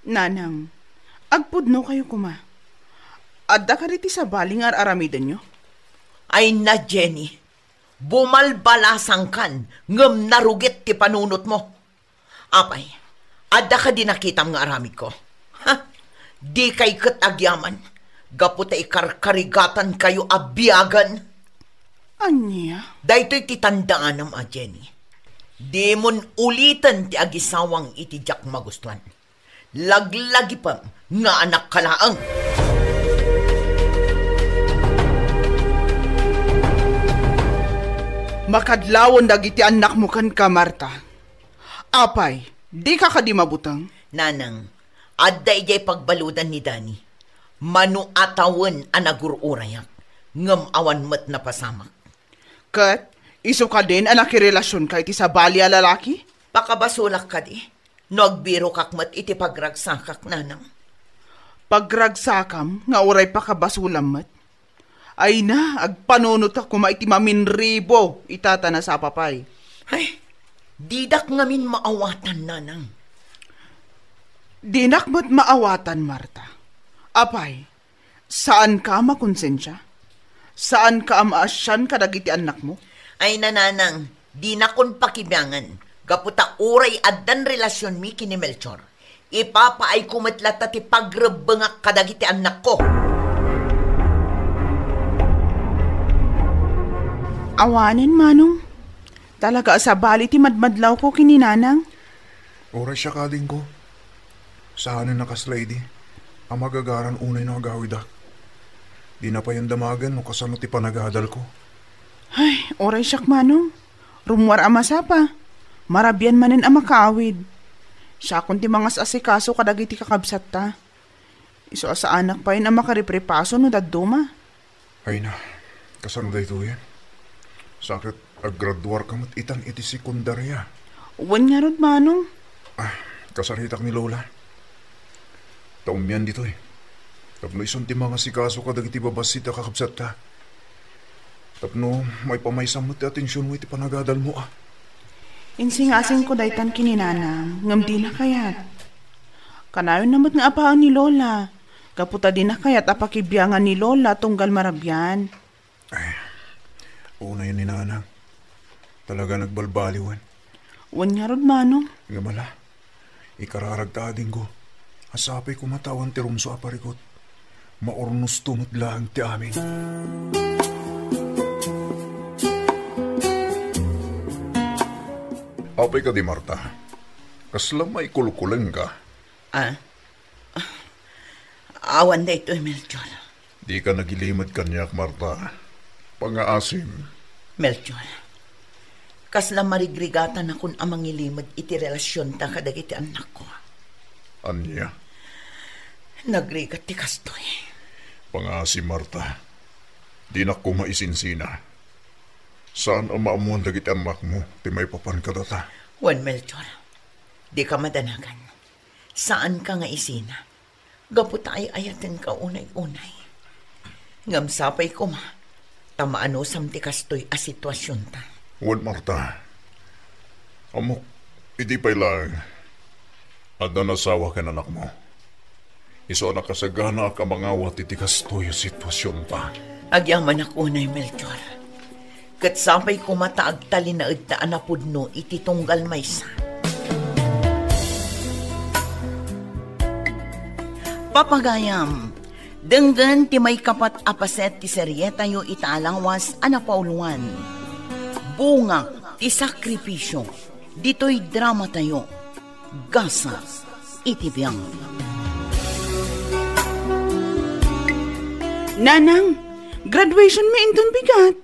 Nanang, agpudnokayo koma. Adda kadi ti sabali nga ar-aramidenyo? Ay na, Jenny, bumalbalasangkan ngem narugit ti panunotmo. Apay, adda kadi nakitam nga aramidko? Ha? Dikay ket agyaman, gapu ta ikarkarigatankayo a biagen. Ania? Daytoy ti tandaanam a, Jenny. Dimon uliten ti agisawang iti diak magustuan. Laglagipem nga anakka laeng. Makadlawen dagiti annakmo kenka, Marta. Apay, dika kadi mabuteng? Nanang, adda idiay pagbaludan ni Dani. Mano a tawen a nagur-urayak, ngem awan met napasamak. Ket isu kadin a nakirelasionka iti sabali a lalaki? Pakabasolak kadi no agbirokak met iti pagragsakak, Nanang. Pagragsakam nga uray pakabasolam met? Ay na, agpanunotak koma iti maminribo, ita ta nasapa pay. Ay, didak ngamin maawatan, Nanang. Dinak met maawatan, Marta. Apay, saanka a makonsensia? Saanka a maasian kadagiti annakmo? Ay na, Nanang, dinakon pakibiangan, gapu ta uray addan relasionmi ken ni Melchor. Ipapaayko met latta ti pagrebbengak kadagiti annakko. Awanen, Manong. Talaga a sabali ti madmadlawko ken ni Nanang. Uray siak, adingko. Saanen a kasla idi a magagaran unay no agawidak. Dina payen damagen no kasano ti panagadalko. Ay, uray siak, Manong. Rummuar a masapa. Marabian manen a makaawid. Siakon ti mangas-asikaso kadagiti kakabsatta. Isu a saanak payen a makaripripaso no dadduma. Ay na, kasano daytoyen? Sa ket aggraduarka met itan iti sekundaria. Wen ngarud, Manong. Ah, kasaritak ni Lola. Ta ummian ditoy. Tapno isun ti mangasikaso kadagiti babassit a kakabsatta. Tapno maipamaysam met ti atensionmo iti panagadalmo, ah. Insingasingko daytan ken ni Nanang, ngem dina kayat. Kanayonna met nga apaen ni Lola. Gapu ta dina kayat a pakibiangan ni Lola tunggal marabian. Ay, unayen ni Nanang. Talaga nagbalbaliwen. Wen ngarud, Manong. Ngem ala, ikararagta, adingko, a sapay koma ta awan ti rumsua a parikut. Maurnosto met laeng ti amin. Apay kadi, Marta? Kasla maikulkulengka? Ah? Awan daytoy, Melchor. Dika nagilimed kaniak, Marta. Pangaasim. Melchor, kasla marigrigatanakon a mangilimed iti relasionta kadagiti annakko. Ania? Nagrigat ti kastoy. Pangaasim, Marta. Dinak koma isinsina. Saan a maammuan dagiti annakmo ti maipapan kadata. Wen, Melchor, dika madanagan. Saanka nga isina. Gapu ta ay-ayatenka unay-unay. Ngem sapay koma ta maanusam ti kastoy a situasionta. Wen, Marta, ammok, idi pay laeng, adda nasawa ken anakmo. Isu a nakasaganaak a mangawat iti kastoy a situasionta. Agyamanak unay, Melchor. Ket sapay koma ta agtalinaedta a napudno iti tunggal maysa. Papagayam, denggen ti maikapat a paset ti serietayo ita a lawas a napauluan, Bunga ti Sakripisio. Ditoy dramatayo, Gasa iti Biang. Nanang, graduation mi inton bigat.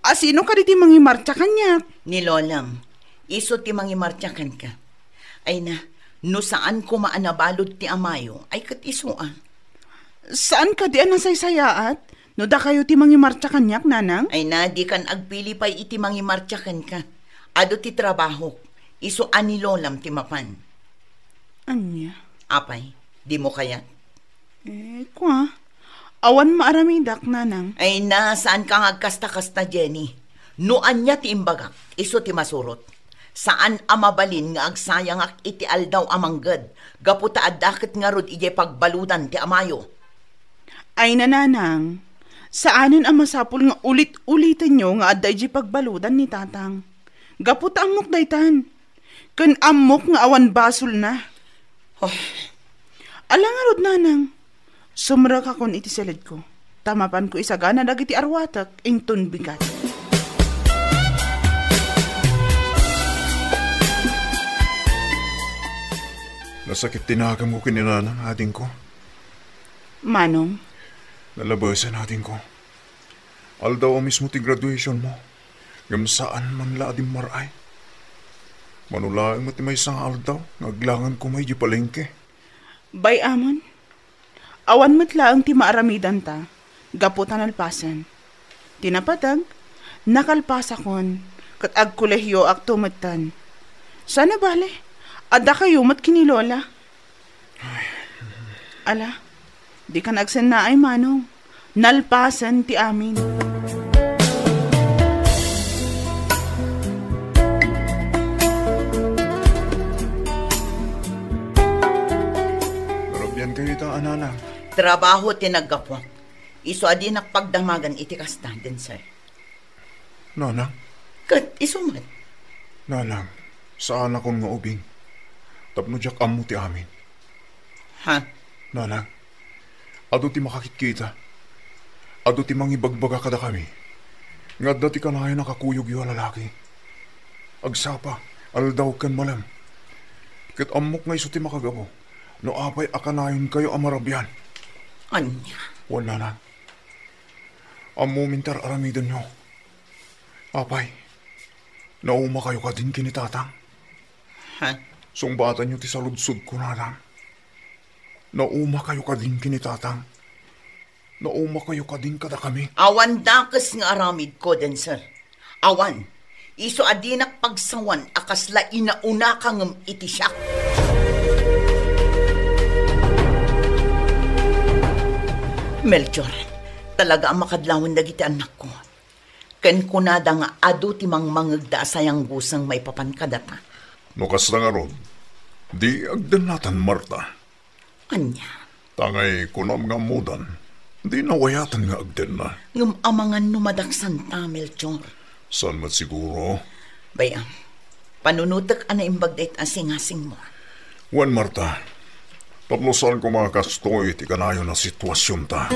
Asino kadi ti mangimartsa kaniak? Ni Lolam. Isu ti mangimartsa kenka. Ay na, no saan koma a nabalud ti amayo, ay ket isu a. Saan kadi a nasaysayaat no dakayo ti mangimartsa kaniak, Nanang? Ay na, dikan agpili pay iti mangimartsa kenka. Adu ti trabahok. Isu a ni Lolam ti mapan. Ania? Apay, dimo kayat? Eh, kua, awan maaramidak, Nanang. Ay na, saanka nga agkasta-kasta, Jenny. No ania ti imbagak, isu ti masurot. Saan a mabalin nga agsayangak iti aldaw a mangged, gapu ta adda ket ngarud idiay pagbaludan ti amayo. Ay na, Nanang, saanen a masapul nga ulit-ulitenyo nga adda idiay pagbaludan ni Tatang. Gapu ta ammok daytan. Ken ammok nga awan basolna. Oh. Ala ngarud, Nanang. Sumrekakon iti siledko, ta mapanko isagana dagiti arwatek inton bigat. Nasakit ti naganko ken ni Nanang, adingko. Manong? Nalabesen, adingko. Aldaw a mismo ti graduationmo, ngem saan man la a dimmar-ay. Mano laeng met ti maysa nga aldaw nga aglangan koma idiay palengke. Bay-amon, awan met laeng ti maaramidanta gapu ta nalpasen. Ti napateg, nakalpasakon, ket agkolehioakto metten. Saan a bale, adda kayo met ken ni Lola. Ala, dikan agsennaay, Manong. Nalpasen ti amin. Narabian kayo ita, a Nanang. Trabaho ti naggapuak. Isu a dinak pagdamagan iti kasta, Denser. Nanang? Ket isu met. Nanang, saanakon nga ubing. Tapno diak ammo ti amin. Ha? Nanang, adu ti makakitkita. Adu ti mangibagbaga kadakami nga adda ti kanayon a kakuyogyo a lalaki. Agsapa, aldaw ken malem. Ket ammok nga isu ti makagapu no apay a kanayonkayo a marabian. Ania? Wen, Nanang. Ammom ti ar-aramidenyo. Apay, naumakayo kadin ken ni Tatang? Ha? Sungbatanyo ti saludsodko, Nanang. Naumakayo kadin ken ni Tatang? Naumakayo kadin kadakami? Awan dakes nga aramidko, Denzel. Awan. Isu a dinak pagsawan a kasla inaunaka ngem iti siak. Melchor, talaga a makadlawan dagiti annakko. Ken kunada nga adu ti mangmangegda a sayangguseng maipapan kadata. No kasta ngarud, di agdennatan, Marta. Ania? Ta ngay kunam nga ammodan, di nawayaten nga agdenna. Ngem amangan no madaksanta, Melchor. Saan met siguro? Bay-am, panunotek a naimbag dayta a singasingmo. Wen, Marta, tapno saan koma a kastoy ti kanayon a situasionta.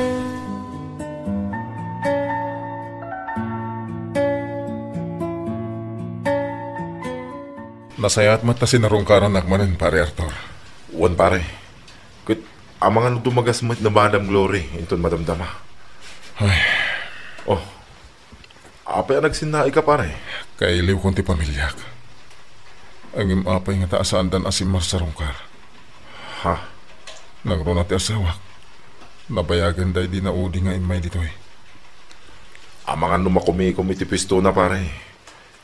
Nasayaat met ta sinarungkarannak manen, Pare Arthur. Wen, pare. Ket amangan no dumagas met ni Madam Glory inton madamdama. Ay. Oh. Apay a nagsinnaika, pare? Kailiwkon ti pamiliak. Ngem apay ngata a saandan a simmarsarungkar? Ha? Nangruna ti asawak, nabayagen daydi naudi nga immay ditoy. Amangan no makumikom iti puestona, pare.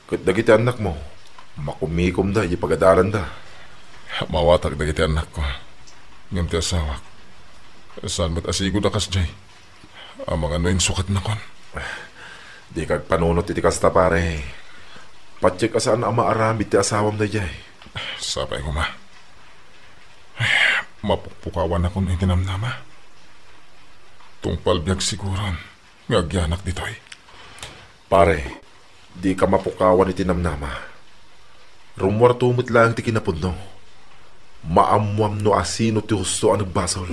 Ket dagiti annakmo, makumikomda iti pagadalanda. Mawatak dagiti annakko. Ngem ti asawak, saan met a sigud a kasdiay. Amangan no insukatnakon. Dika agpanunot iti kasta, pare. Patiek a saan a maaramid ti asawam daydiay. Sapay koma. Mapukpukawanakon iti namnama. Tungpal biag siguron nga agyanak ditoy. Pare, dika mapukawan iti namnama. Rummuarto met laeng ti kinapudno. Maammuam no asino ti husto a nagbasol.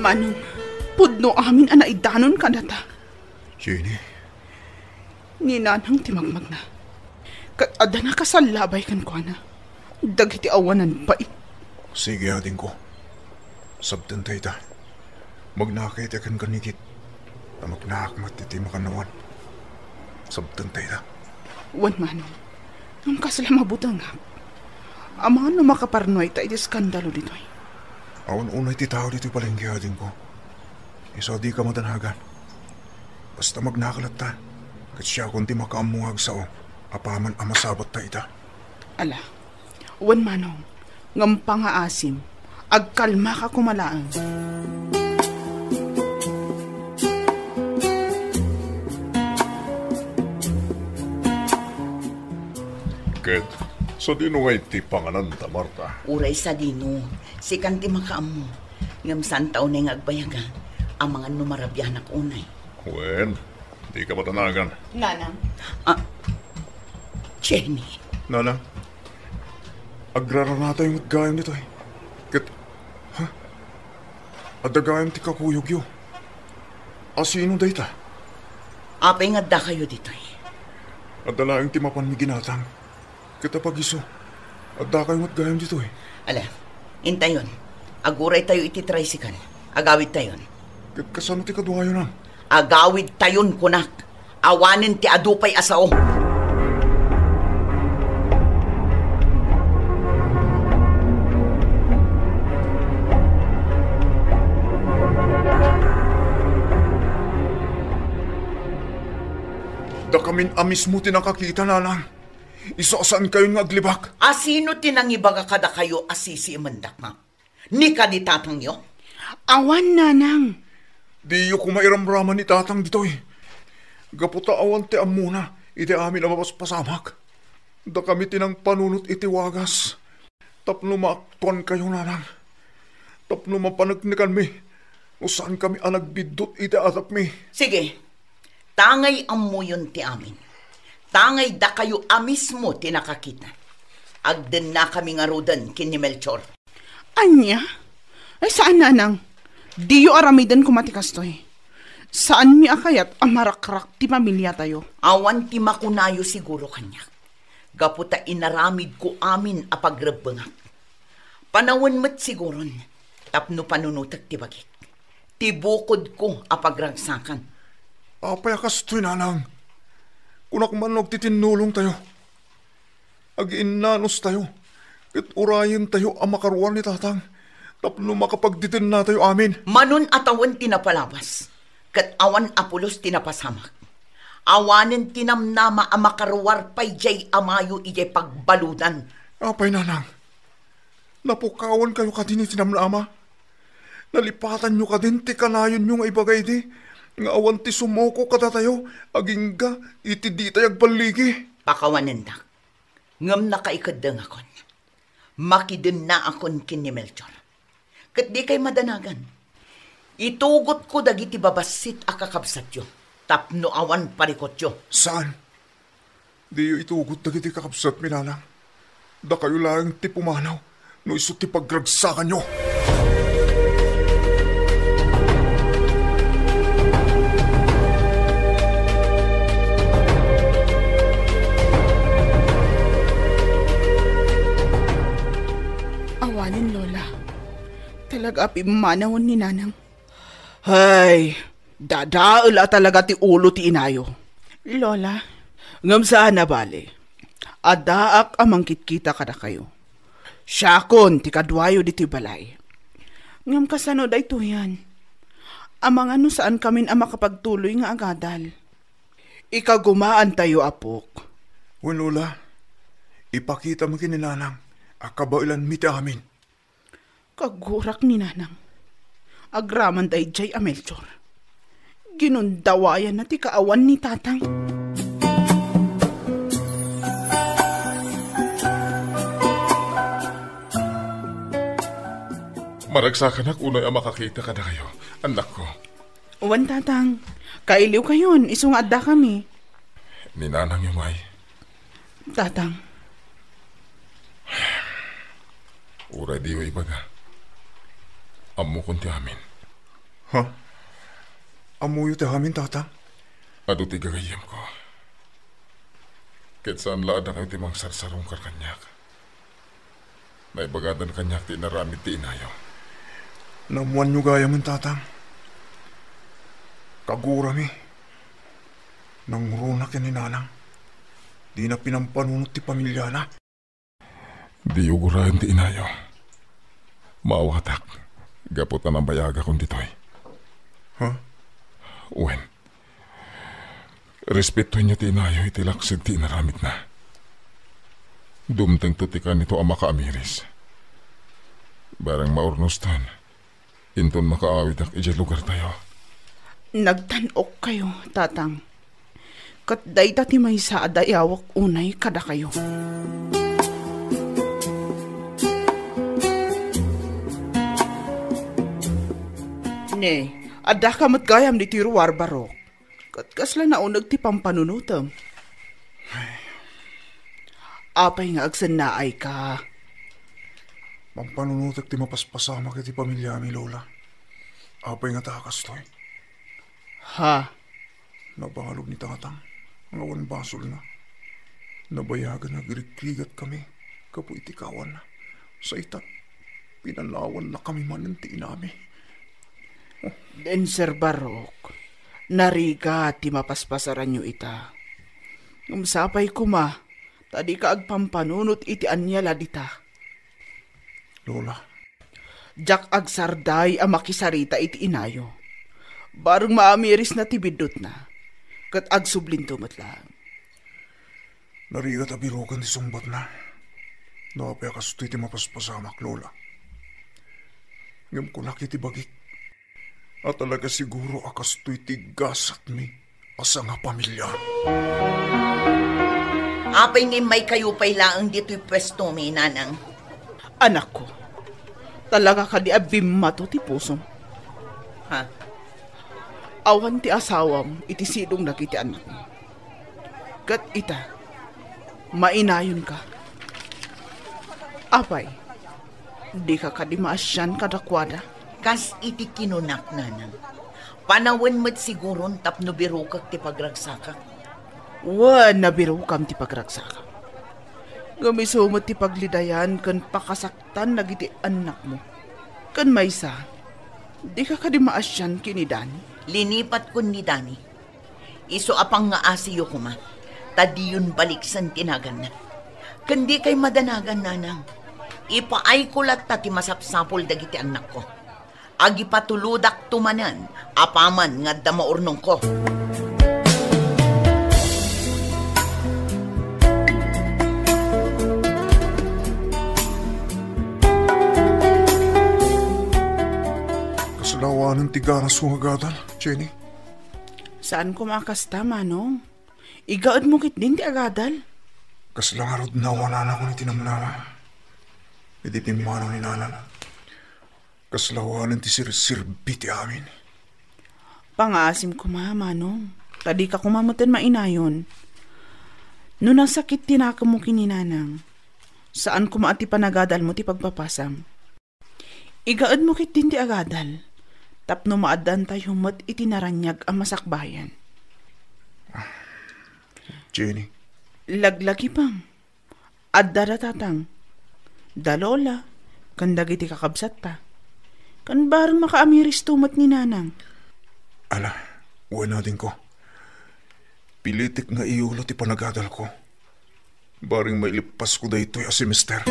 Manong, pudno amin a naidanon kadata. Jenny, ni Nanang ti magmagna. Ket adda nakasallabay kenkuana dagiti awanan pay. Sige, adingko. Sabdenta ita. Magnaka iti kenkuana ket ta magnaak met iti makannawan. Sabdenta ita. Wen, Manong. Ngem kasla mabutengak. Amangan no makaparnuay ta iti eskandalo ditoy. Awan unay ti tao ditoy palengke, adingko. Isu a dika madanagan. Basta magnaka latta, ket siakon ti makaammo nga agsao apaman a masabatta ita. Ala, wen Manong, ngem pangaasim, agkalmaka koma laeng. Ket sadino ngay ti pangananta, Marta? Uray sadino, sikan ti makaammo. Ngem saanta unay nga agbayagan, amangan no marabianak unay. Wen, dika madanagan. Nanang. Ah, Jenny. Nanang, agraranatayo met gayam ditoy. Ket, ha? Adda gayam ti kakuyogyo. Asino dayta? Apay nga addakayo ditoy? Adda laeng ti mapanmi ginatang. Ket apagiso, addakayo met gayam ditoy. Ala, intayon. Aguraytayo iti tricycle. Agawidtayon. Ket kasano ti kaduayo, Nang? Agawidtayon, kunak. Awanen ti adu pay a sao. Dakamin a mismo ti nakakita, Nanang. Isu a saankayon nga aglibak. Asino ti nangibaga kadakayo a sisiimendak, ma'am? Ni kadi tatangyo? Awan, Nanang. Diyo koma iramraman ni Tatang ditoy. Gapu ta awan ti ammona iti amin a mapaspasamak. Dakami ti nangpanunot iti wagas tapno maaktuankayo, Nanang. Tapno mapaneknekanmi no saankami a nagbiddut iti adakmi. Sige, ta ngay ammoyon ti amin. Ta ngay dakayo a mismo ti nakakita. Agdennakami ngaruden ken ni Melchor. Ania? Ay, saan, Nanang. Diyo aramiden koma ti kastoy. Saanmi a kayat a marakrak ti pamiliatayo. Awan ti makunayo siguro kaniak. Gapu ta inaramidko amin a pagrebbengak. Panawen met siguron tapno panunotek ti bagik. Ti bukodko a pagragsakan. Apay a kastoy, Nanang? Kunak man no agtitinnulongtayo. Agiinnanustayo, ket urayentayo a makaruar ni Tatang tapno makapagdetennatayo amin. Manon a tawen ti napalabas, ket awan a pulos ti napasamak. Awanen ti namnama a makaruar pay diay amayo idiay pagbaludan. Apay, nanang, napukawankayo kadi iti namnama? Nalipatanyo kadin ti kanayonyo nga ibaga idi nga awan ti sumuko kadatayo agingga iti ditay agballigi? Pakawanendak. Ngem nakaikeddengakon. Makidennaakon ken ni Melchor. Ket dikay madanagan. Itugotko dagiti babassit a kakabsatyo tapno awan parikutyo. Saan? Diyo itugot dagiti kakabsatmi, nanang. Dakayo laeng ti pumanaw no isu ti pagragsakanyo. Awanen, Lola. Talaga a pimmanawen ni Nanang. Hay, dadael a talaga ti ulo ti inayo. Lola. Ngem saan a bale. Addaak a mangkitkita kadakayo. Siakon ti kaduayo ditoy balay. Ngem kasano daytoyen? Amangan no saankamin a makapagtuloy nga agadal. Ikagumaantayo, apok. Wen, Lola, ipakitam ken ni Nanang a kabaelanmi ti amin. Kagurak ni Nanang. Agraman daydiay a Melchor. Ginundawayanna ti kaawan ni Tatang. Maragsakanak unay a makakita kadakayo, annakko. Wen, Tatang. Kailiwkayon, isu nga addakami. Ni Nanang, Yumay. Tatang. Uray diyo ibaga. Ammokon ti amin. Ha? Ammoyo ti amin, Tatang? Adu ti gagayyemko. Ket saan la a dakayo ti mangsarsarungkar kaniak. Naibagadan kaniak ti inaramid ti inayo. Naammoanyo gayamen, Tatang. Kagurami. Nangruna ken ni Nanang. Dina pinampanunot ti pamiliana. Diyo guraen ti inayo. Maawatak, gapu ta nabayagakon ditoy. Ha? Wen. Respetoenyo ti inayo iti laksid ti inaramidna. Dumtengto ti kanito a makaamiris. Bareng maurnoston, inton makaawidak idiay lugartayo. Nagtan-okkayo, Tatang. Ket dayta ti maysa a dayawek unay kadakayo. Ne, addaka met gayam ditoy ruar, Barok. Ket kasla nauneg ti pampanunotem. Apay nga agsennaayka? Pampanunotek ti mapaspasamak iti pamiliami, Lola. Apay ngata a kastoy? Ha? Nabalog ni Tatang nga awan basolna. Nabayagan nga agrigrigat kami gapu iti kawanna. Sa ita, pinanawannakami manen ti inami. Denser Barok, narigat ti mapaspasaranyo ita. Ngem sapay koma, ta dika agpampanunot iti ania la dita. Lola. Diak agsarday a makisarita iti inayo. Bareng maamirisna ti biddutna, ket agsublinto met laeng. Narigat a biroken ti sungbatna. No apay a kastoy ti mapaspasamak, Lola. Ngem kunak iti bagik a talaga siguro a kastoy ti gasatmi a sangapamilia. Apay nga immaykayo pay laeng ditoy puestomi, Nanang? Anakko, talaga kadi a bimmato ti pusom? Ha? Awan ti asawam iti sidong dagiti annakmo. Ket ita, mainayonka. Apay, dika kadi maasian kadakuada? Kas iti kinunak, Nanang, panawen met siguron tapno birokek ti pagragsakak. Wen, nabirokam ti pagragsakam. Ngem isu met ti paglidayan ken pakasaktan dagiti annakmo. Ken maysa, dika kadi maasian ken ni Dani? Linipatkon ni Dani. Isu a pangngaasiyo koma. ta diyon baliksen ti naganna. Ken dikay madanagan, nanang. Ipaayko latta ti masapsapul dagiti annakko. Agipatulodakto manen apaman nga adda maurnongko. Kasla awanen ti garasmo nga agadal, Jenny? Saan koma a kasta, Manong. Igaedmo ketdin ti agadal. Kasla ngarud naawananak iti namnama. Idi pimmanaw ni Nanang, kasla awanen ti sirserbi ti amin. Pangaasim koma, Manong, ta dika koma metten mainayon. No nasakit ti nakemmo ken ni Nanang, saan koma a ti panagadalmo ti pagpapasam. Igaedmo ketdin ti agadal, tapno maaddaantayo met iti naraniag a masakbayan. Jenny. Laglagipem. Adda da tatang, da lola, ken dagiti kakabsatta. Ken bareng makaamiristo met ni nanang. Ala, wen adingko. Pilitek nga iyulo ti panagadalko. Bareng mailippasko daytoy a semester.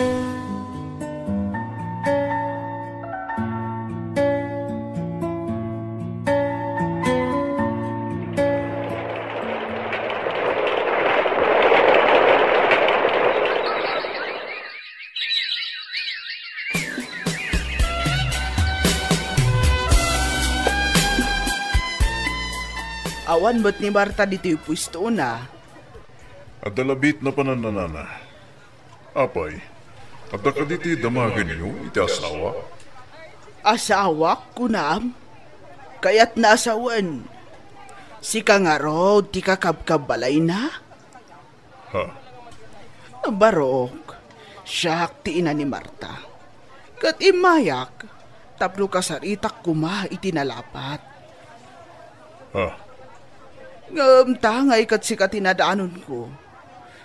Awan met ni Marta ditoy puestona. Adda la bitna panannanana. Apay, adda kadi ti damagenyo iti asawa? Asawak, kunam? Kayatna a sawen. Sika ngarud ti kakabkabbalayna? Ha? Barok, siak ti ina ni Marta. Ket immayak tapno kasaritak koma iti nalapat. Ha? Ngem tangay ket sika ti nadanonko.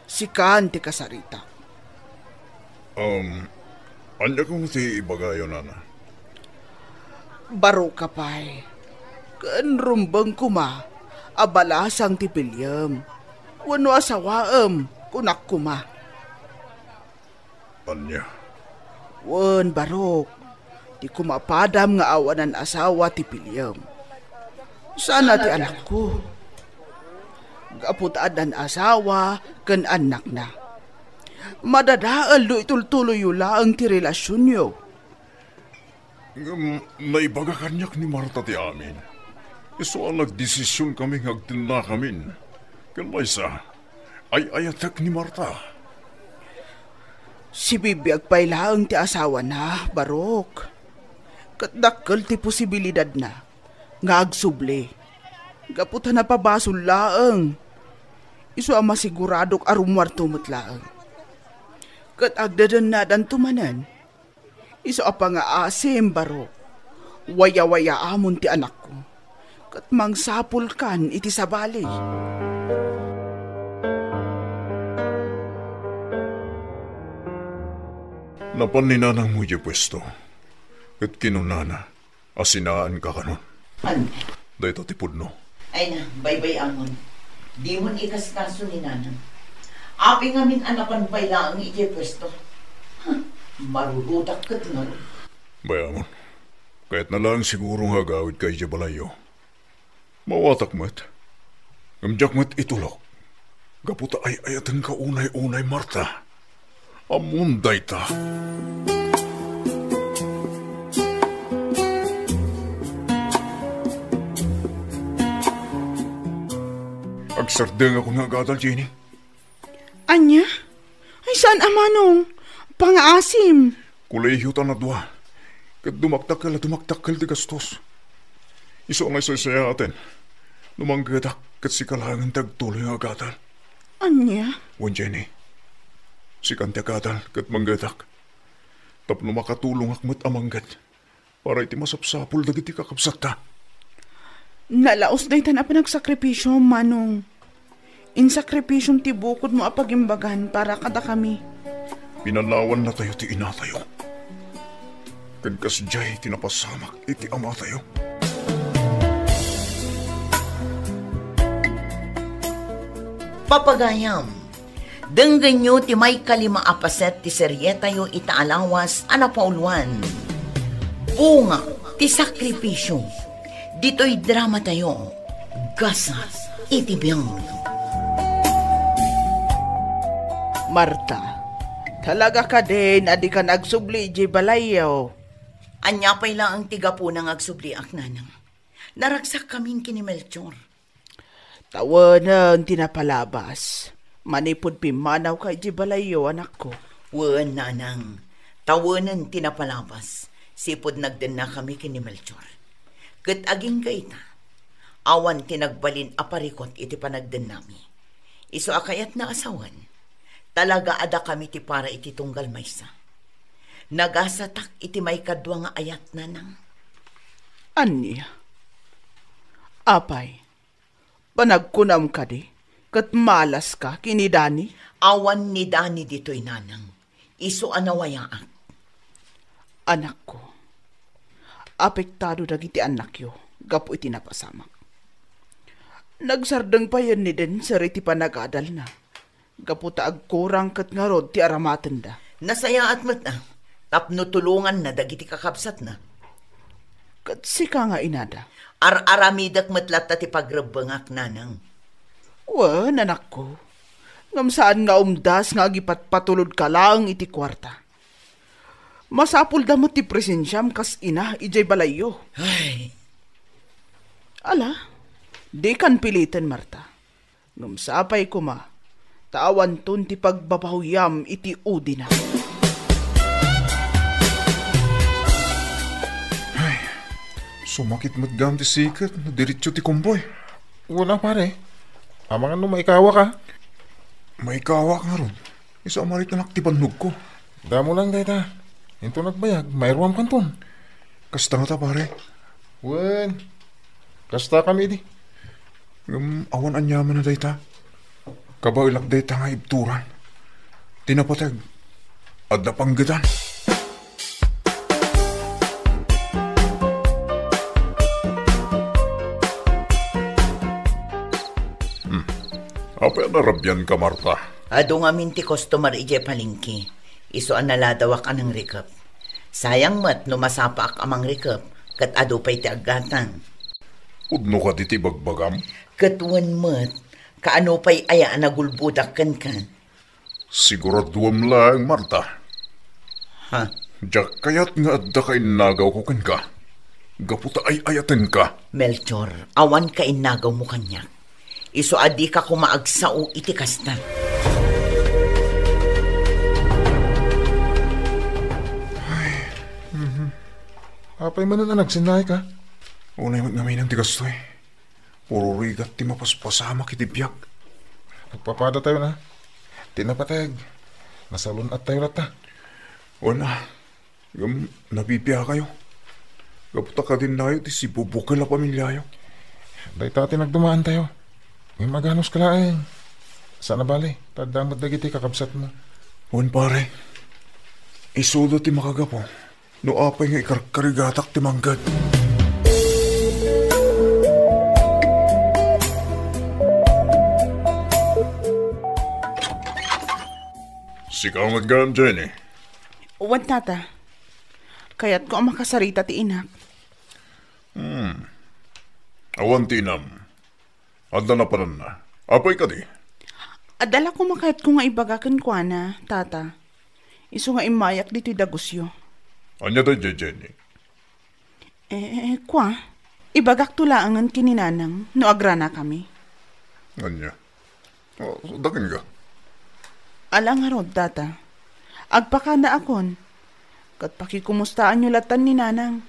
Sikan ti kasaritak. Um, ania koma ti ibagayo, nana? Baroka pay, ken rumbeng koma a balasang ti piliem wenno asawaem, kunak koma. Ania? Wen, barok, ti kumapadam nga awanan asawa ti piliem. Sana ti anakko. Gapu ta addan asawa ken annakna. Madadael no itultuloyyo laeng ti relasionyo. Ngem naibaga kaniak ni Marta ti amin. Isu a nagdesisionkami nga agtennakamin. Ken maysa, ay-ayatek ni Marta. Sibibiag pay laeng ti asawana, Barok. Ket dakkel ti posibilidadna nga agsubli. Gapu ta napabasol laeng. Isu a masiguradok a rummuarto met laeng. Ket agdedennadanto manen. Isu a pangaasim, Barok. Wayawayaamon ti anakko. Ket mangsapulkan iti sabali. Napan ni nanangmo idiay puesto, ket kinunana a sinaanka kanon. Ania? Dayta ti pudno. Ay na, baybay-amon. Dimon ikaskaso ni nanang. Apay ngamin a napan pay laeng idiay puesto. Huh, marurutak ket ngarud. Bay-amon. Kayatna laeng siguro nga agawidka idiay balayyo. Mawatak met. Ngem diak met itulok. Gapu ta ay-ayatenka unay-unay, Marta. Ammom dayta. Agsardengakon nga agadal, Jenny. Ania? Ay, saan a manong? Pangaasim. Kolehiyo ta nadua. Ket dumakdakkel a dumakdakkel ti gastos. Isu a nasaysayaaten, no manggedak, ket sika laengen ti agtuloy nga agadal. Ania? Wen, Jenny, sikan ti agadal ket manggedak, tapno makatulongak met a mangged para iti masapsapul dagiti kakabsatta. Nalaos daytan a panagsakripisio, manong. Insakripision ti bukodmo a pagimbagan para kadakami. Pinanawannatayo ti inatayo. Ken kasdiay ti napasamak iti amatayo. Papagayam, denggenyo ti maikalima a paset ti serietayo ita a lawas a napauluan, Bunga ti Sakripisio. Ditoy dramatayo, Gasat iti Biag. Marta, talaga kadin a dika agsubli idiay balayyo? Ania pay laeng ti gapuna nga agsubliak, nanang? Naragsak kamin ken ni Melchor. Tawenen ti napalabas. Manipud pimmanawka idiay balayyo, anakko. Wen, nanang. Tawenen ti napalabas. Sipud nagdennakami ken ni Melchor. Ket agingga ita, awan ti nagbalin a parikut iti panagdennami. Isu a kayatna a sawen, talaga a dakami ti para iti tunggal maysa. Nagasatak iti maikadua nga ayat, nanang. Ania? Apay, panagkunam kadi, ket malaska ken ni Dani? Awan ni Dani ditoy, nanang. Isu a nawayaak. Anakko, apektado dagiti annakyo gapu iti napasamak. Nagsardeng payen ni Denser iti panagadalna, gapu ta agkurang ket ngarud ti aramatenda. Nasayaat met, a, tapno tulonganna dagiti kakabsatna. Ket sika nga inada? Ar-aramidek met latta ti pagrebbengak, nanang. Wen, anakko. Ngem saan nga umdas nga agipatpatulodka laeng iti kuarta. Masapulda met ti presensiam kas ina idiay balayyo. Ay. Ala, dikan piliten, Marta. Ngem sapay koma, ta awanton ti pagbabahoyam iti udina. Ay, sumakit met gayam ti siket no diretso ti kumboy. Wala, pare. Amangan no maikawak a. Maikawak ngarud. Isu a maritanak ti bannogko. Damo lang dayta. Inton agbayag, mairuam kanton. Kasta ngata, pare? Wen, kasta kami idi. Ngem awan aniaman a dayta. Kabaelak dayta nga ibturan. Ti napateg, adda panggetan. Hmm. Apay a narabianka, Marta? Adu ngamin ti customer idiay palengke. Isu a naladawak a nangrikep. Sayang met no masapaak a mangrikep, ket adu pay ti aggatang. Pudno kadi ti bagbagam? Ket wen met, kaano pay aya a nagulbodak kenka? Siguraduem laeng, Marta. Ha? Diak kayat nga adda kainnagawko kenka. Gapu ta ay-ayatenka. Melchor, awan kainnagawmo kaniak. Isu a dika koma agsao iti kasta. Ay, mhm. Apay manen a nagsinnaayka? Unay met ngamin ti kastoy. Puro rigat ti mapaspasamak iti biag. Agpapadatayo na. Ti napateg, nasalun-attayo latta. Wen a, ngem nabibiakayo. Gapu ta kadinnayo ti sibubukel a pamiliayo. Dayta ti nagdumaantayo. Ngem aganuska laeng. Saan a bale, ta adda met dagiti kakabsatmo. Wen, pare. Isuda ti makagapu. No apay nga ikarkarigatak ti mangged. Sika met gayam, Jenny? Wen, tata. Kayatko a makasarita ti inak. Hmm. Awan ti inam. Adda napananna. Apay kadi? Adda la koma kayatko nga ibaga kenkuana, tata. Isu nga immayak ditoy dagusyo. Ania daydiay, Jenny? Eh, kua, ibagakto laengen ken ni Nanang no agranakami. Ania? Oh, dakenka. Ala ngarud, tata. Agpakadaakon. Ket pakikumustaanyo lattan ni Nanang.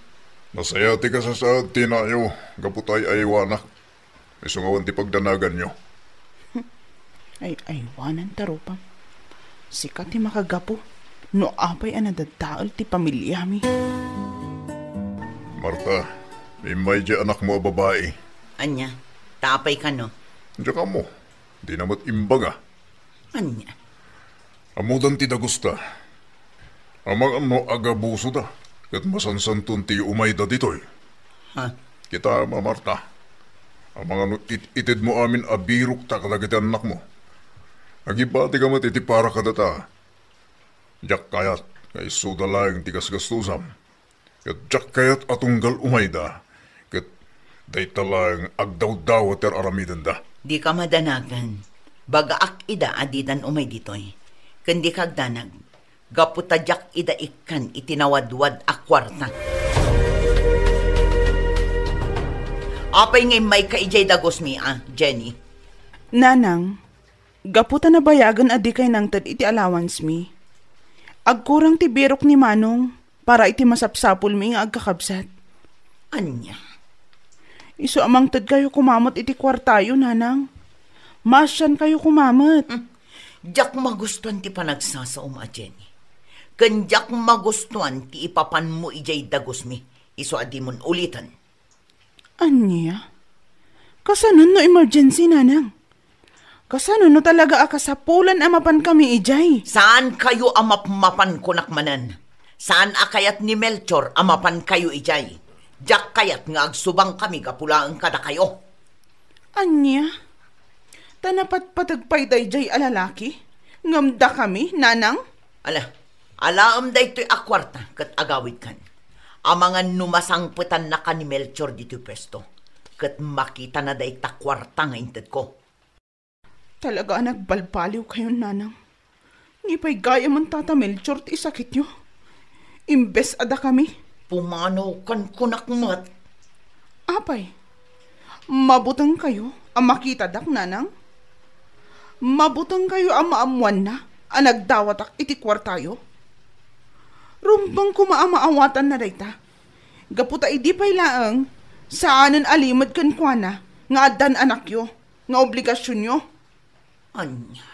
Nasaya ti kasasaad ti inayo gapu ta ay-aywanak. Isu nga awan ti pagdanaganyo. Ay-aywananta rupam. Sika ti makagapu no apay a nadadael ti pamiliami. Marta, immay diay anakmo a babai. Ania? Ta apay kano? Diak ammo. Dina met imbaga. Ania? Ammodan ti dagusta. Amangan no agabusoda, ket masansanton ti umayda ditoy. Ha? Kitaem a, Marta. Amangan no it-itedmo amin a birokta kadagiti annakmo. Agibatika met iti para kadata. Diak kayat nga isuda laeng ti gasgastusam. Ket diak kayat a tunggal umayda. Ket dayta laeng agdawdawa ti ar-aramidenda. Dika madanagan. Bagaak ida a didan umay ditoy. Ken dika agdanag. Gapu ta diak ida ikkan iti nawadwad a kuarta. Apay nga immayka idiay dagusmi a, Jenny? Nanang, gapu ta nabayagen a dikay nangted iti allowance mi, agkurang ti birok ni Manong para iti masapsapulmi nga agkakabsat. Ania? Isu a mangtedkayo koma met iti kuartayo, Nanang. Maasiankayo koma met. Hmm. Diak magustuan ti panagsasaom a, Jenny. Ken diak magustuan ti ipapanmo idiay dagusmi. Isu a dimon uliten. Ania? Kasano no emergency, Nanang? Kasano no talaga a kasapulan a mapankami idiay? Saankayo a mapmapan, kunak manen. Saan a kayat ni Melchor a mapankayo idiay. Diak kayat nga agsubangkami gapu laeng kadakayo. Ania? Ta napatpateg pay daydiay a lalaki? Ngem dakami, Nanang? Ala, alaem daytoy a kuarta ket agawidkan. Amangan no masangpetannaka ni Melchor ditoy puesto, ket makitana dayta kuarta nga intedko. Talaga a nagbalbaliwkayon, Nanang. Ni pay gayamen Tata Melchor ti isakityo. Imbes a dakami. Pumanawkan, kunak met. Apay, mabutengkayo a makitadak, Nanang? Mabutengkayo a maammoanna a nagdawatak iti kuartayo? Rumbeng koma a maawatanna dayta. Gapu ta idi pay laeng, saanen a limed kenkuana nga addan anakyo nga obligasionyo. Ania?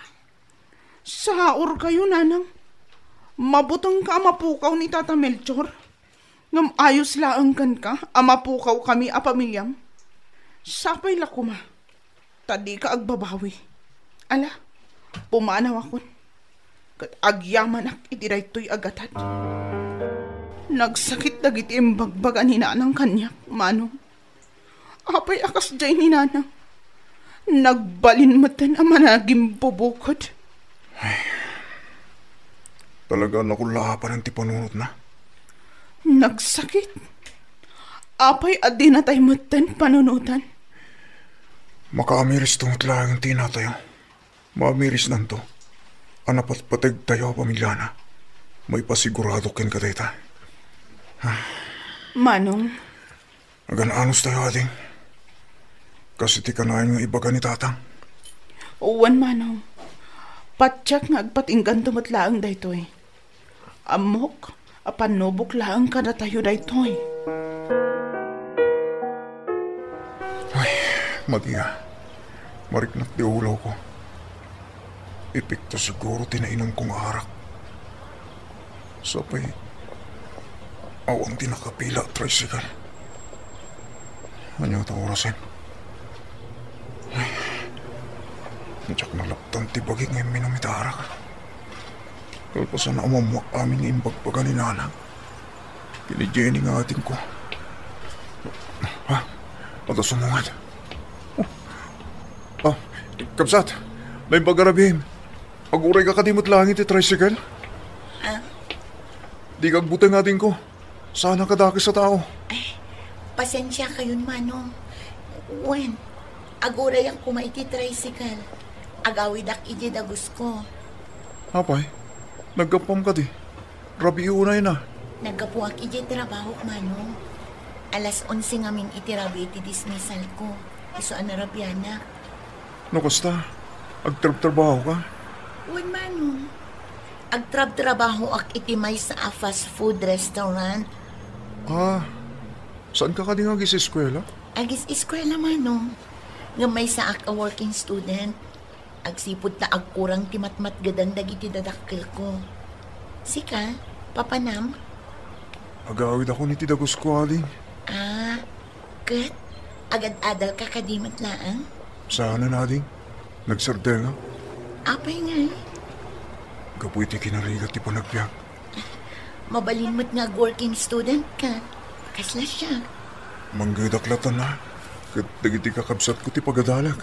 Saurkayo, Nanang. Mabutengka a mapukaw ni Tata Melchor. Ngem ayos laeng kenka a mapukawkami a pamiliam. Sapay la koma ta dika agbabawi. Ala, pumanawakon. Ket agyamanak iti daytoy a gatad. Nagsakit dagiti imbagbaga ni Nanang kaniak, Manong. Apay a kasdiay ni Nanang? Nagbalin metten a managimbubukod. Ay, talaga a nakullaapanen ti panunotna. Nagsakit. Apay a dinatay metten panunotan? Makaamiris to met laeng ti inatayo. Maamirisnanto a napatpategtayo a pamiliana. Maipasigurado kenka dayta. Ah. Manong. Agan-anos tayo, ading. Kas iti kanayon nga ibaga ni Tatang. Wen, Manong. Patiek nga agpatingganto met laeng daytoy. Ammok a pannubok laeng kadatayo daytoy. Ay, Maria, mariknak ti ulawko. Epekto siguro ti nainumko nga arak. Sapay, awan ti nakapila a tricycle. Ania ta orasen? Ay, diak nalaptan ti bagi nga imminum iti arak. Kalpasan a umammoak amin nga imbagbaga ni Nanang ken ni Jenny nga adingko. Ha? Adda sumungad. Oh. Ah, kabsat, naimbag a rabiim. Agurayka kadi met laeng iti tricycle? Ah? Dika agbuteng, adingko. Saan a kadakes a tao. Ay, pasensiakayon, Manong. Wen, agurayak koma iti tricycle. Agawidak iti dagusko. Apay, naggapuam kadi? Rabii unayna. Naggapuak iti trabahok, Manong. Alas onse ngamin iti rabii ti dismissalko. Isu a narabianak. No kasta, agtrabtrabahoka? Wen, Manong. Agtrabtrabahoak iti maysa a fast food restaurant. Ah, saanka kadi nga agis-eskuela? Agis-eskuela, Manong. Ngem maysaak a working student. Agsipud ta agkurang ti matmatgedan dagiti dadakkelko. Sika, papanam? Agawidakon iti dagusko, ading. Ah, ket agad-adalka kadi met laeng? Saanen, ading. Nagsardengak. Apay ngay? Gapu iti kinarigat ti panagbiag. Mabalin met nga ag-working student ka. Kasla siak. Manggedak latta, ket dagiti kakabsatko ti pagadalag.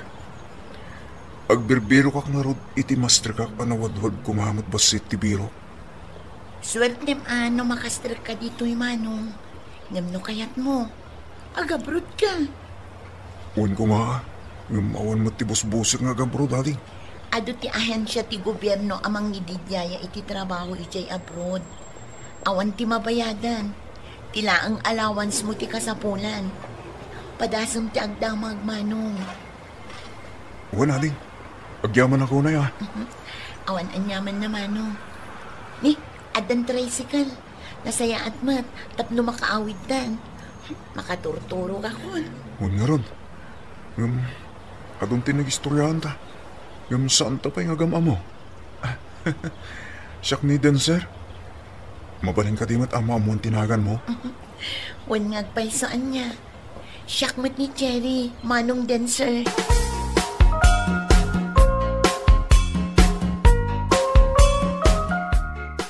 Agbirbirokak ngarud iti masterkak a nawadwad koma met bassit ti birok. Suertem a no makasterka ditoy, Manong. Ngem no kayatmo, agabrodka. Wen koma, ngem awan met ti busbusek nga agabroad, ading. Adu ti ahensia ti gobierno a mangididiaya iti trabaho idiay abroad. Awan ti mabayadan. Ti laeng allowance mo ti kasapulan. Padasem ti agdamag, Manong. Wen, ading. Agyamanak unay, a. Mhm. Awan aniamanna, Manong. Ni, addan tricycle. Nasayaat met tapno makaawiddan. Makaturturogakon. Wen ngarud. Ngem, adun ti nagistoriaanta. Ngem saanta pay nga agam-ammo. Siak ni Denser. Mabalin kadi met a maammoan ti naganmo? Wen nga agpayso ania. Siak met ni Cherry, Manong Denser.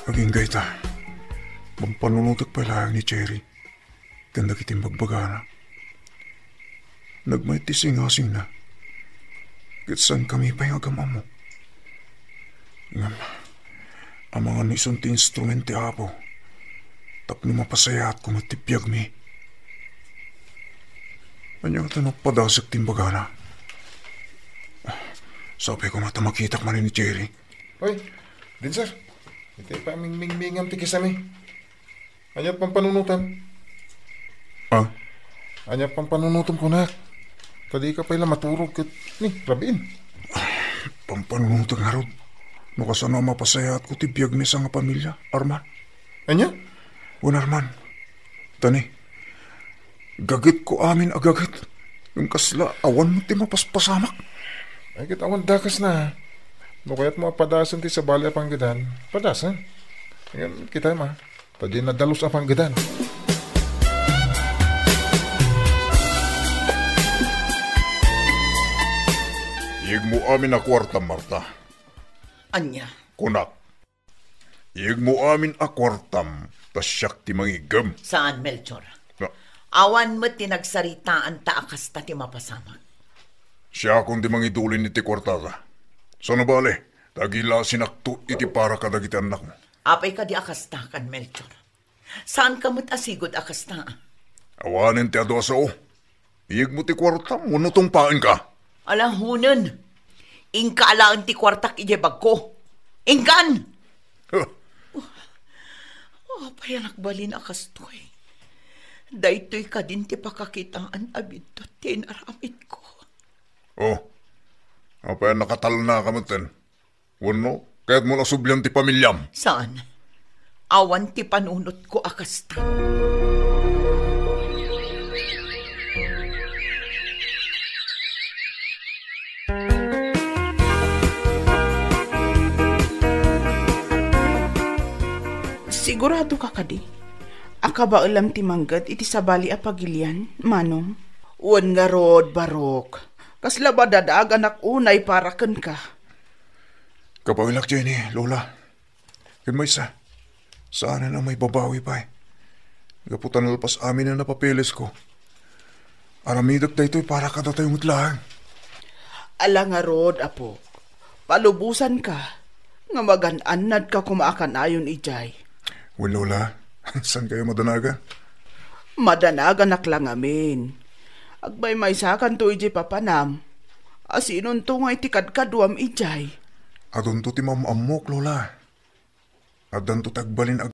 Agingga ita, mampanunotek pay laeng ni Cherry ken dagiti imbagbaga. Nagmayat ti singasingna, ket saankami pay nga agam-ammo. Ngem, amangan no isun ti instrumento ti Apo tapno mapasayaatko met ti biagmi. Ania ngata no padasek ti imbagana? Sapay koma ta makitak manen ni Cherry. Oy, Denser, iti pamingmingmingam ti kisami. Ania pampanunotam? Ah? Ania pampanunotam kunak? Ta dika pay la maturog ket ni, rabiin. Pampanunotek ngarud. No kasano a mapasayaatko ti biag mi a sangapamilia, Arman. Ania? Wen, Arman. Ta ni, gagetko amin a gaget. Ngem kasla, awan met ti mapaspasamak. Ay, ket awan dakesna. No kayatmo a padasen ti sabali a panggedan, padasen. Ngem, kitaem a. Ta diay nadalus a panggedan. Iyegmo amin a kuartam, Marta. Ania? Kunak. Iyegmo amin a kuartam, ta siak ti mangiggem. Saan, Melchor. Na- Awan met ti nagsaritaanta a kasta ti mapasamak. Siakon ti mangidulin iti kuartada. Saan a bale, ta agilasinakto iti para kadagiti annakmo. Apay kadi a kasta kan Melchor? Saanka met a sigud a kasta? Awanen ti adu a sao. Iyegmo ti kuartam wenno tungpaenka? Ala, hunen. Inka alaen ti kuartak idiay bagko. Inkan! Huh. Apay a nagbalin a kastoy? Daytoy kadin ti pakakitaan a biddut ti inaramidko. Oh, apay a nakatalnaka metten? Wenno, kayatmo a sublian ti pamiliam? Saan. Awan ti panunotko a kasta. Siguradoka kadi a kabaelam ti mangged iti sabali a pagilian, Manong? Wen ngarud, Barok. Kasla madadaganak unay para kenka. Kabaelak, Jenny, Lola. Ken maysa, saanen a maibabawi pay. Gapu ta nalpas amin a napapelesko. Aramidek daytoy para kadatayo met laeng. Ala ngarud, Apo. Palubosanka nga magan-annadka koma a kanayon idiay. Wen, Lola, saankayo madanagan? Madanaganak la ngamin. Agmaymaysakanto idiay papanam. Asinonto ngay ti kadkaduam idiay? Adunto ti maam-ammok, Lola. Addanto ti agbalin a